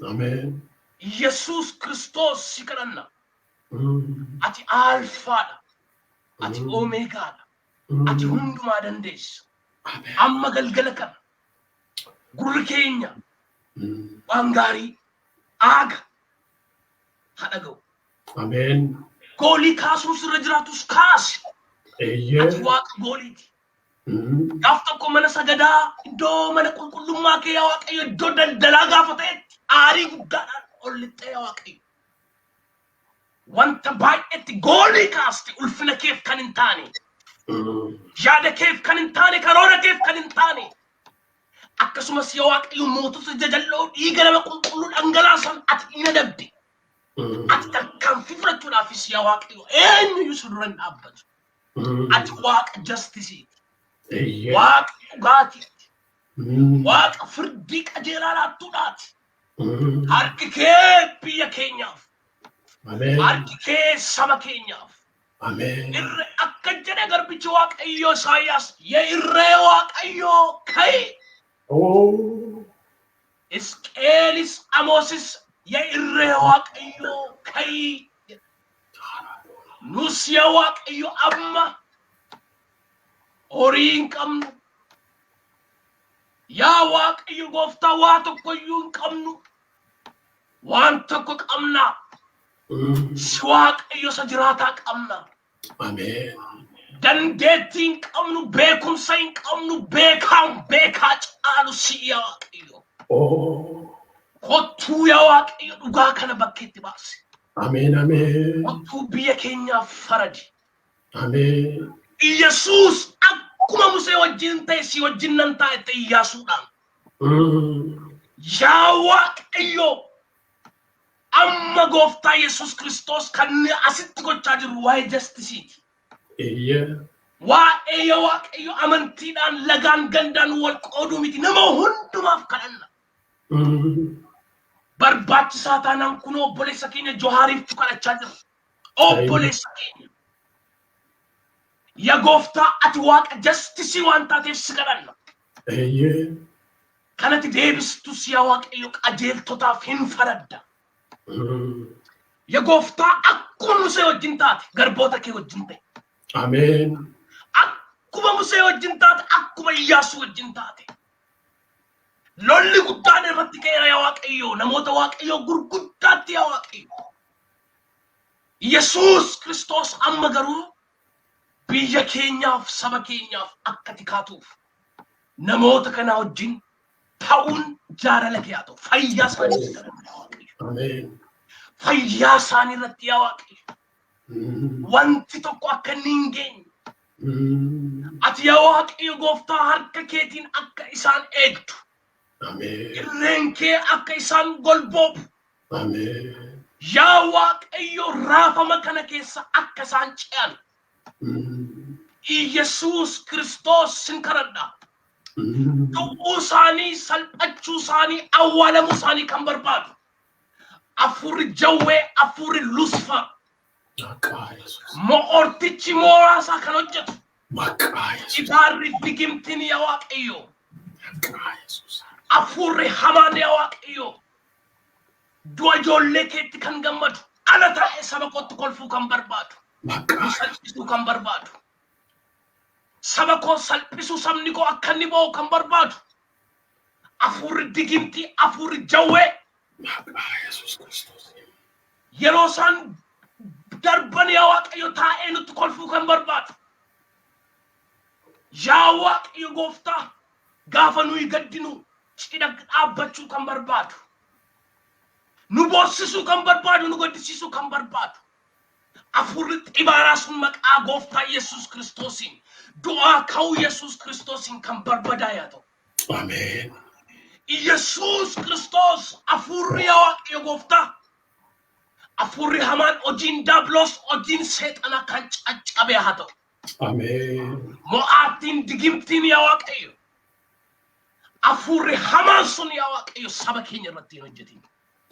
Ameen. Yesuus Kiristoos si kadhanna. Ati Alfaadha. Ati Omeegaadha. Ati hundumaa dandeessa. Ameen. Amma galgala kana gurri keenya waan gaarii aaga haa dhaga'u. Ameen. Goolii kaasuun sirra jiraatus kaasi. Ati Eeyyee. waaqa gooliiti. Gaaf tokko mana sagadaa iddoo mana qulqullummaa kee yaa Waaqayyo iddoo daldalaa gaafa ta'etti aarii guddaadhaan ol lixxee yaa Waaqayyo. Wanta baay'eetti goolii kaaste ulfina keef kan hin taane, yaada keef kan hin taane, karoora keef kan hin taane. Akkasumas yaa Waaqayyo mootota jajalloo dhiiga nama qulqulluu dhangalaasan ati hin adabde. Ati tarkaanfii fudhachuudhaafis yaa Waaqayyo eenyuyyuu si dura hin dhaabbatu. Ati waaqa justiceiiti. Eeyyee. Waaqa dhugaatiiti. Waaqa firdii qajeelaa laattuudhaati. Harki kee biyya keenyaaf, Ameen. harki kee saba keenyaaf. Ameen. Irre akka jedhe garbichi Waaqayyoo Isaayyaas yaa irree Waaqayyoo ka'i. Oh. Isqeelis Amoosis yaa irree Waaqayyoo ka'i. Nus yaa Waaqayyo amma horii hin qabnu. Yaa Waaqayyo gooftaa waa tokko iyyuu hin qabnu. Waan tokko qabna. Si Waaqayyo isa jiraataa qabna. Ameen. Dandeettii hin qabnu, beekumsa hin qabnu, beekaan beekaa caalu si yaa Waaqayyo. Oh. Kottuu yaa Waaqayyo dhugaa kana bakkeetti baasi. Ameen. Ameen. Kottuu biyya keenyaaf faradi. Ameen. Iyyasuus akkuma Musee wajjin ta'e si wajjin nan ta'a jette Iyyaasuudhaan. Yaa Waaqayyo amma gooftaa Yesuus Kiristoos kan inni asitti gochaa jiru waa'ee justiceiiti. Eeyyee. Waa'ee yaa Waaqayyo amantiidhaan lagaan gandaan wal qooduu miti nama hundumaaf kadhanna. Barbaachisaa taanaan kun obboleessa keenya Johaariif kadhachaa jirra. Obboleessa keenya. Yaa gooftaa ati waaqa justice waan taateef si kadhanna. Eeyyee. Kanatti deebistus yaa Waaqayyo qajeeltotaaf hin faradda. Yaa gooftaa akkuma Musee wajjin taate garboota kee wajjin ta'e. Ameen. Akkuma Musee wajjin taate akkuma Iyyaasuu wajjin taate. Lolli guddaan irratti ka'eera yaa Waaqayyo namoota Waaqayyo gurguddaatti yaa Waaqayyo. Yesuus Kiristoos amma garuu biyya keenyaaf saba keenyaaf akka tikaatuuf namoota kanaa wajjin ta'uun jaalala kee haa ta'u. Fayyaa isaanii irratti yaa Waaqayyo. Ameen. Fayyaa isaanii irratti yaa Waaqayyo. Wanti tokko akka inni hin geenye. Ati yaa Waaqayyo gooftaa harka keetiin akka isaan eegdu. Ameen. Irreen kee akka isaan golboobu. Ameen. Yaa Waaqayyo raafama kana keessa akka isaan ce'an. Iyyasuus Kiristoos sin kadhadha. Du'uu isaanii, salphachuu isaanii, awwaalamuu isaanii kan barbaadu. Hafuurri jawwee, hafuurri Lusifer. Maqaa Yesuus. Mo'ortichi mooraa isaa kan hojjetu. Maqaa Yesuus. Ibaarri digimtiin, yaa Waaqayyo. Maqaa Yesuus. Hafuurri hamaan, yaa Waaqayyo. Du'a ijoollee keetti kan gammadu. Ala taa'ee saba kootti kolfuu kan barbaadu. Maqaa Salphisuu kan barbaadu. Saba koo salphisuu, sabni koo akka inni ba'u kan barbaadu. Hafuurri digimtii, hafuurri jawwee Maqaa Yesuus Kiristoos. Yeroo isaan darban, yaa Waaqayyo, taa'ee nutti kolfuu kan barbaadu. Yaa Waaqayyo gooftaa, gaafa nuyi gaddinu cidha dhaabbachuu kan barbaadu. Nu boossisuu kan barbaadu, nu gaddisiisuu kan barbaadu. Hafuurri xibaaraa sun maqaa gooftaa Yesuus Kiristoosiin, du'aa ka'uu Yesuus Kiristoosiin kan barbadaa yaa ta'u. Ameen. Yesuus Kiristoos, hafuurri, yaa Waaqayyo gooftaa. Hafuurri hamaan, hojiin daabiloos, hojiin seexanaa kan caccabe haa ta'u. Ameen. Mo'aattiin digimtiin, yaa Waaqayyo. Hafuurri hamaan sun, yaa Waaqayyo, saba keenya irratti hin hojjetin.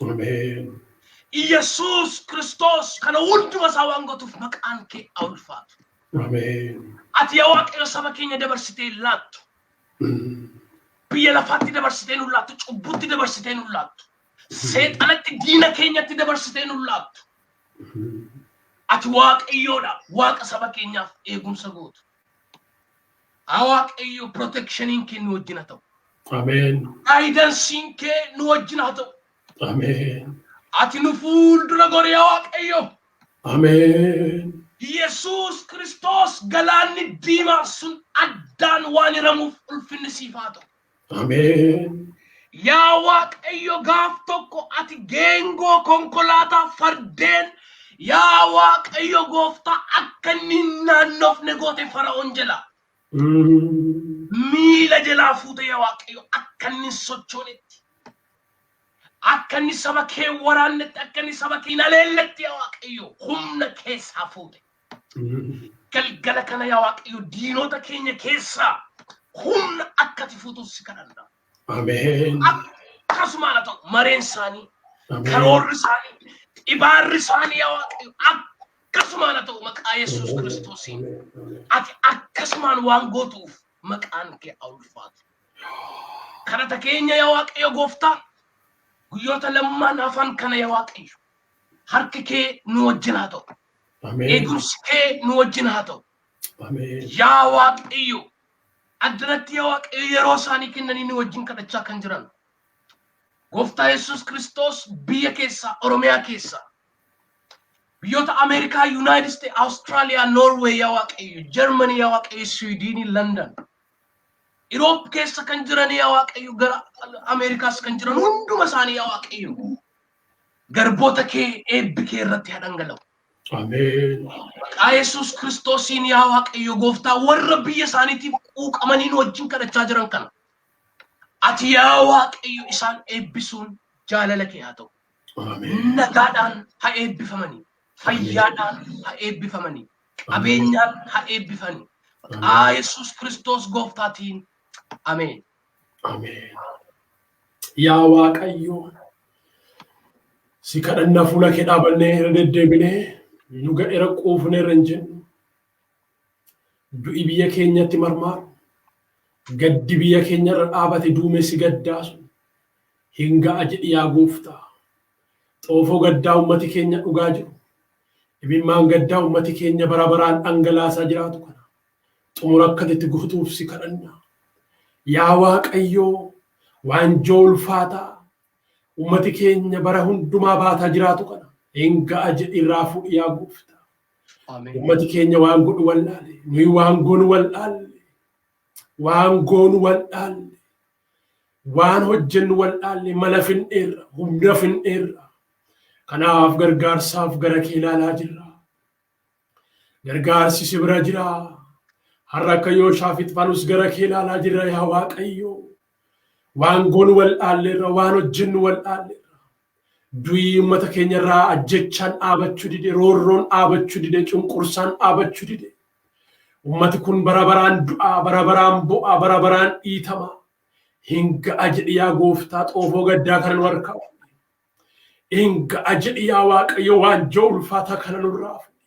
Ameen. Yesuus Kiristoos kana hunduma isaa waan gootuuf maqaan kee haa ulfaatu. Ameen. Ati, yaa Waaqayyo, saba keenya dabarsitee hin laattu. Biyya lafaatti dabarsitee nu laattu, cubbutti dabarsitee nu laattu. Seexanatti, diina keenyatti dabarsitee nu laattu. Ati Waaqayyoodha, Waaqa saba keenyaaf eegumsa gootu. Haa Waaqayyo, protectioniin kee nu wajjin haa ta'u. Ameen. Guidanceiin kee nu wajjin haa ta'u. Ameen. Ati nu fuuldura gori, yaa Waaqayyo. Ameen. Yesuus Kiristoos, galaanni diimaa sun addaan waan hiramuuf ulfinni siif haa ta'u. Ameen. Yaa Waaqayyo, gaaf tokko ati geengoo konkolaataa fardeen, yaa Waaqayyo gooftaa, akka inni hin naannofne goote Fara'oon jala. Miila jalaa fuute, yaa Waaqayyo, akka inni hin sochoonetti. Akka inni saba kee waraannetti, akka inni saba kee hin aleelletti, yaa Waaqayyo, humna keessaa fuute. Galgala kana, yaa Waaqayyo, diinota keenya keessaa humna akka ati fuutuuf si kadhanna. Ameen. Akkasumaan haa ta'u, mareen isaanii, Ameen. karoorri isaanii, xibaarri isaanii, yaa Waaqayyo, akkasumaan haa ta'u maqaa Yesuus Kiristoosiin. Ati akkasumaan waan gootuuf maqaan kee haa ulfaatu. Kadhata keenya, yaa Waaqayyo gooftaa, guyyoota lammaan hafan kana, yaa Waaqayyo, harki kee nu wajjin haa ta'u. Ameen. Eegumsi kee nu wajjin haa ta'u. Ameen. Yaa Waaqayyo, addanatti, yaa Waaqayyo, yeroo isaanii kennanii nu wajjin kadhachaa kan jiran. Gooftaa Yesuus Kiristoos, biyya keessa, Oromiyaa keessa, biyyoota Ameerikaa, United States, Awustiraaliyaa, Noorweey, yaa Waaqayyo, Jarmanii, yaa Waaqayyo, Swiidinii, London, Europe keessa kan jiran, yaa Waaqayyo, gara Ameerikaas kan jiran hunduma isaanii, yaa Waaqayyo, garboota kee eebbi kee irratti haa dhangala'u. Ameen. Maqaa Yesuus Kiristoosiin, yaa Waaqayyo gooftaa, warra biyya isaaniitiif quuqamanii nu wajjin kadhachaa jiran kana. Ati, yaa Waaqayyo, isaan eebbisuun jaalala kee haa ta'u. Ameen. Nagaadhaan haa eebbifamanii. Fayyaadhaan haa eebbifamanii. Qabeenyaan haa eebbifamanii. Maqaa Yesuus Kiristoos gooftaatiin. Ameen. Ameen. Yaa Waaqayyo, si kadhannaa fuula kee dhaabannee irra deddeebinee nu ga'eera, quufnee irra hin jennu. Du'i biyya keenyatti marmaaru, gaddi biyya keenya irra dhaabate, duumessi gaddaa sun hin ga'a jedhi, yaa gooftaa. Xoofoo gaddaa ummati keenya dhugaa jiru. Imimmaan gaddaa ummati keenya bara baraan dhangalaasaa jiraatu kana xumura akka itti guutuuf si kadhanna. Yaa Waaqayyoo, waanjoo ulfaataa ummati keenya bara hundumaa baataa jiraatu kana hin ga'a jedhi, irraa fuudhi, yaa gooftaa. Ameen. Ummati keenya waan godhu wallaalle, nuyi waan goonu wallaalle, waan goonu wallaalle, waan hojjennu wallaalle, mala finneerra, humna finneerra. Kanaaf gargaarsaaf gara kee ilaalaa jirra. Gargaarsi si bira jira. Har'a akka Yooshaafit Faalus gara kee ilaalaa jirra, yaa Waaqayyo. Waan goonu wallaalleerra, waan hojjennu wallaalleerra. Du'i uummata keenya irraa ajjechaan dhaabachuu dide, roorroon dhaabachuu dide, cunqursaan dhaabachuu dide. Ummati kun bara baraan du'aa, bara baraan bo'aa, bara baraan dhiitama. Hin ga'a jedhi yaa gooftaa, xoofoo gaddaa kana nu harkaa fuudhi. Hin ga'a jedhi yaa Waaqayyo, waanjoo ulfaataa kana nurraa fuudhi.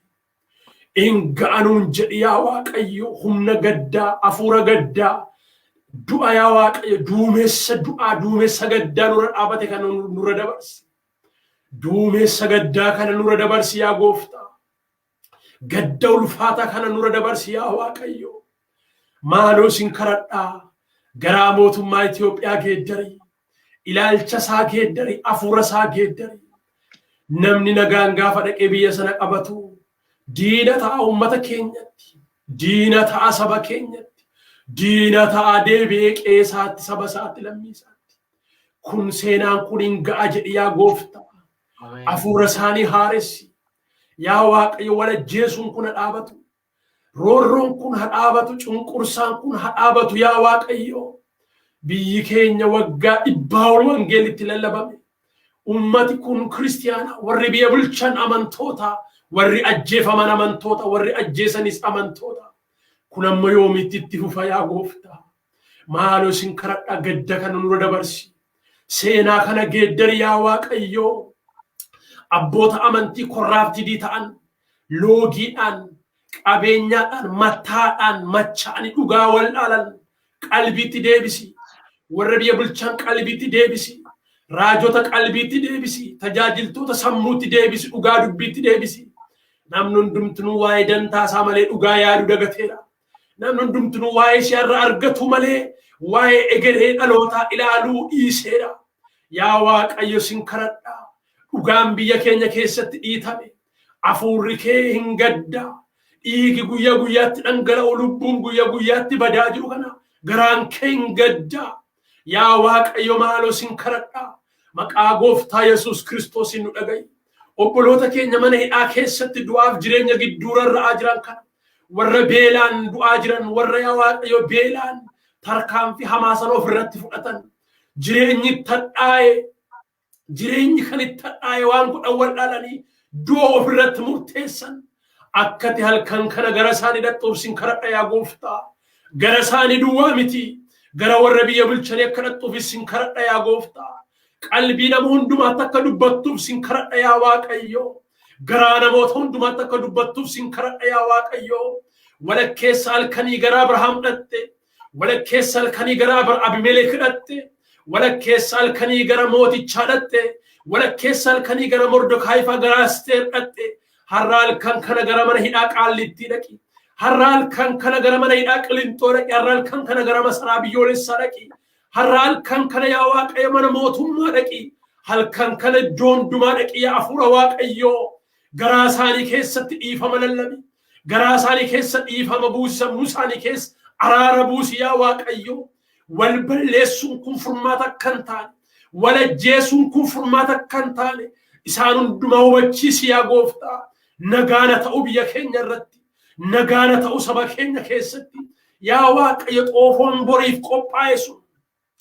Hin ga'a nuun jedhi yaa Waaqayyo, humna gaddaa, hafuura gaddaa, du'a yaa Waaqayyo, duumessa du'aa, duumessa gaddaa nurra dhaabate kana nurra dabarsi. Duumessa gaddaa kana nurra dabarsi yaa gooftaa. Gadda ulfaataa kana nurra dabarsi yaa Waaqayyo. Maaloo sin kadhadhaa, garaa mootummaa Itoophiyaa geeddari. Ilaalcha isaa geeddari, hafuura isaa geeddari. Namni nagaan gaafa dhaqee biyya sana qabatu diina ta'a uummata keenyatti, diina ta'a saba keenyatti, diina ta'a deebi'ee qe'eesaatti, saba isaatti, lammii isaatti. Kun seenaan kun hin ga'a jedhi yaa gooftaa. Hafuura isaanii haaressi. Yaa Waaqayyo, wal ajjeesuun kun haa dhaabatu. Roorroon kun haa dhaabatu. Cunqursaan kun haa dhaabatu yaa Waaqayyo. Biyyi keenya waggaa 100 ol wangeelitti lallabame. Ummati kun kiristiyaana, warri biyya bulchan amantoota, warri ajjeefaman amantoota, warri ajjeesanis amantoota. Kun amma yoomitti itti fufa yaa gooftaa? Maaloo isin kadhadhaa, gadda kana nurra dabarsi. Seenaa kana geeddari yaa Waaqayyo. Abboota amantii corrupted ta'an, loogiidhaan, qabeenyaadhaan, mattaadhaan machaa'anii dhugaa wal dhaalan qalbiitti deebisi. Warra biyya bulchan qalbiitti deebisi. Raajota qalbiitti deebisi. Tajaajiltoota sammuutti deebisi. Dhugaa dubbiitti deebisi. Namni hundumtinuu waa'ee dantaa isaa malee dhugaa yaaduu dagateera. Namni hundumtinuu waa'ee ishee argatu malee waa'ee egeree dhalootaa ilaaluu dhiiseera. Yaa Waaqayyo, sin kadhadhaa. Dhugaan biyya keenya keessatti dhiitame. Hafuurri kee hin gadda. Dhiigi guyyaa guyyaatti dhangala'u, lubbuun guyyaa guyyaatti badaa jiru kana garaan kee hin gadda. Yaa Waaqayyo, maaloo sin kadhadhaa. Maqaa gooftaa Yesuus Kiristoosiin nu dhaga'i. Obboloota keenya mana hidhaa keessatti du'aaf jireenya gidduu rarra'aa jiran kana, warra beelaan du'aa jiran, warra yaa Waaqayyo beelaan tarkaanfii hamaa sana ofirratti fudhatan, jireenyi itti hadhaa'e, jireenyi kan itti hadhaa'e, waan godhan wallaalanii du'a ofirratti murteessan, akkati halkan kana gara isaanii dhaxxuuf sin kadhadha yaa gooftaa. Gara isaanii duwwaa miti, gara warra biyya bulchanii akka dhaxxuufis sin kadhadha yaa gooftaa. Qalbii nama hundumaatti akka dubbattuuf sin kadhadha yaa Waaqayyo. Garaa namoota hundumaatti akka dubbattuuf sin kadhadha yaa Waaqayyo. Walakkeessa halkanii gara Abrahaam dhatte, walakkeessa halkanii gara Abimelek dhatte, walakkeessa halkanii gara mootichaa dhatte, walakkeessa halkanii gara Mordokaayi faa, gara Asteer dhatte. Har'a halkan kana gara mana hidhaa Qaallittii dhaqi. Har'a halkan kana gara mana hidhaa Qilinxoo dhaqi. Har'a halkan kana gara masaraa biyyoolessaa dhaqi. Har'a halkan kana yaa Waaqayyo mana mootummaa dhaqi. Halkan kana iddoo hundumaa dhaqi yaa hafuura Waaqayyoo. Garaa isaanii keessatti dhiifama lallabi. Garaa isaanii keessa dhiifama buusi. Sammuu isaanii keessa araara buusi yaa Waaqayyo. Wal balleessuun kun furmaata akka hin taane, wal ajjeesuun kun furmaata akka hin taane isaan hundumaa hubachiisi yaa gooftaa. Nagaana ta'u biyya keenya irratti, nagaana ta'u saba keenya keessatti. Yaa Waaqayyo, xoofoon boriif qophaa'e sun,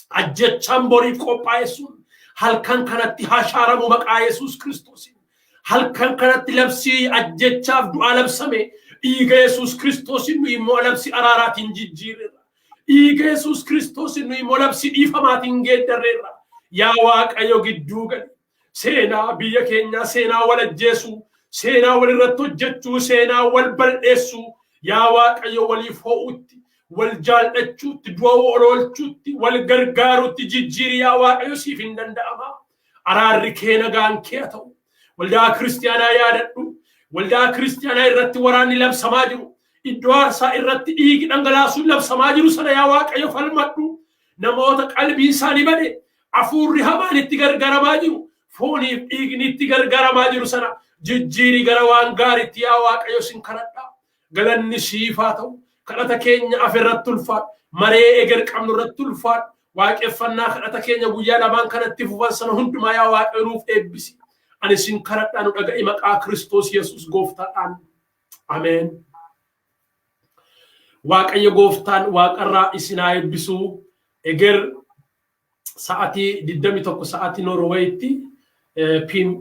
ajjechaan boriif qophaa'e sun halkan kanatti haa shaaramu maqaa Yesuus Kiristoosiin. Halkan kanatti labsii ajjechaaf du'aa labsame dhiiga Yesuus Kiristoosiin nu immoo labsii araaraatiin jijjiirreerra. Dhiiga Yesuus Kiristoosiin nu immoo labsii dhiifamaatiin geeddarreerra. Yaa Waaqayyo, gidduu gali. Seenaa biyya keenyaa, seenaa wal ajjeesuu, seenaa wal irratti hojjechuu, seenaa wal bal'eessuu, yaa Waaqayyo waliif ho'utti, wal jaallachuutti, du'a wal oolchuutti, wal gargaaruutti jijjiiri yaa Waaqayyo, siif hin danda'ama. Araarri kee, nagaan kee haa ta'u. Waldaa kiristiyaanaa yaadadhu. Waldaa kiristiyaanaa irratti waraanni labsamaa jiru. Iddoo aarsaa irratti dhiigi dhangalaasuun labsamaa jiru sana yaa Waaqayyo falmadhu. Namoota qalbiin isaanii bade, hafuurri hamaan itti gargaramaa jiru, fooniif dhiigni itti gargaramaa jiru sana jijjiiri gara waan gaariitti yaa Waaqayyo, sin kadhadha. Galanni siif haa ta'u. Kadhata keenya afe irratti ulfaadhu. Maree eger qabnu irratti ulfaadhu. Waaqeffannaa kadhata keenya guyyaa lamaan kanatti fufan sana hundumaa yaa Waaqayyo nuuf eebbisi. Ani sin kadhadhaa, nu dhaga'i maqaa Kiristoos Yesuus gooftaadhaan. Ameen. Waaqayyo gooftaan waaqarraa isin haa eebbisu. Eger sa'atii 21 sa'atii Noorweeyitti,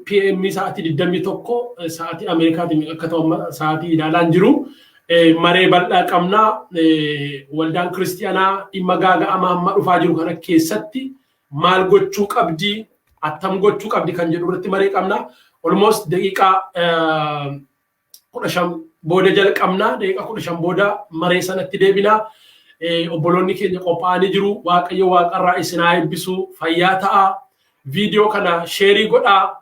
PM sa'atii 21 sa'atii Ameerikaatiin akka ta'u sa'atii ilaalaan jiru. Maree bal'aa qabnaa. Waldaan kiristiyaanaa dhimma gaaga'ama amma dhufaa jiru kana keessatti maal gochuu qabdi, attam gochuu qabdi kan jedhu irratti maree qabna. Almost daqiiqaa 15 booda jalqabna. Daqiiqaa 15 booda maree sanatti deebina. Obboloonni keenya qophaa'anii jiru. Waaqayyo waaqarraa isin haa eebbisu. Fayyaa ta'a. Viidiyoo kana share godhaa.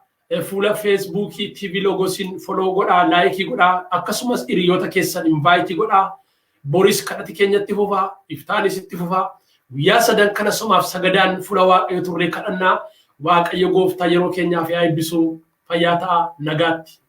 Fuula Feesbuukii TV Logosiin follow godhaa, like godhaa, akkasumas hiriyoota keessan invite godhaa. Boris kadhati keenyatti fufaa, iftaanis itti fufaa. Guyyaa sadan kana somaaf sagadaan fuula Waaqayyo turree kadhannaa. Waaqayyo gooftaa yeroo keenyaaf haa eebbisu. Fayyaa ta'a, nagaatti.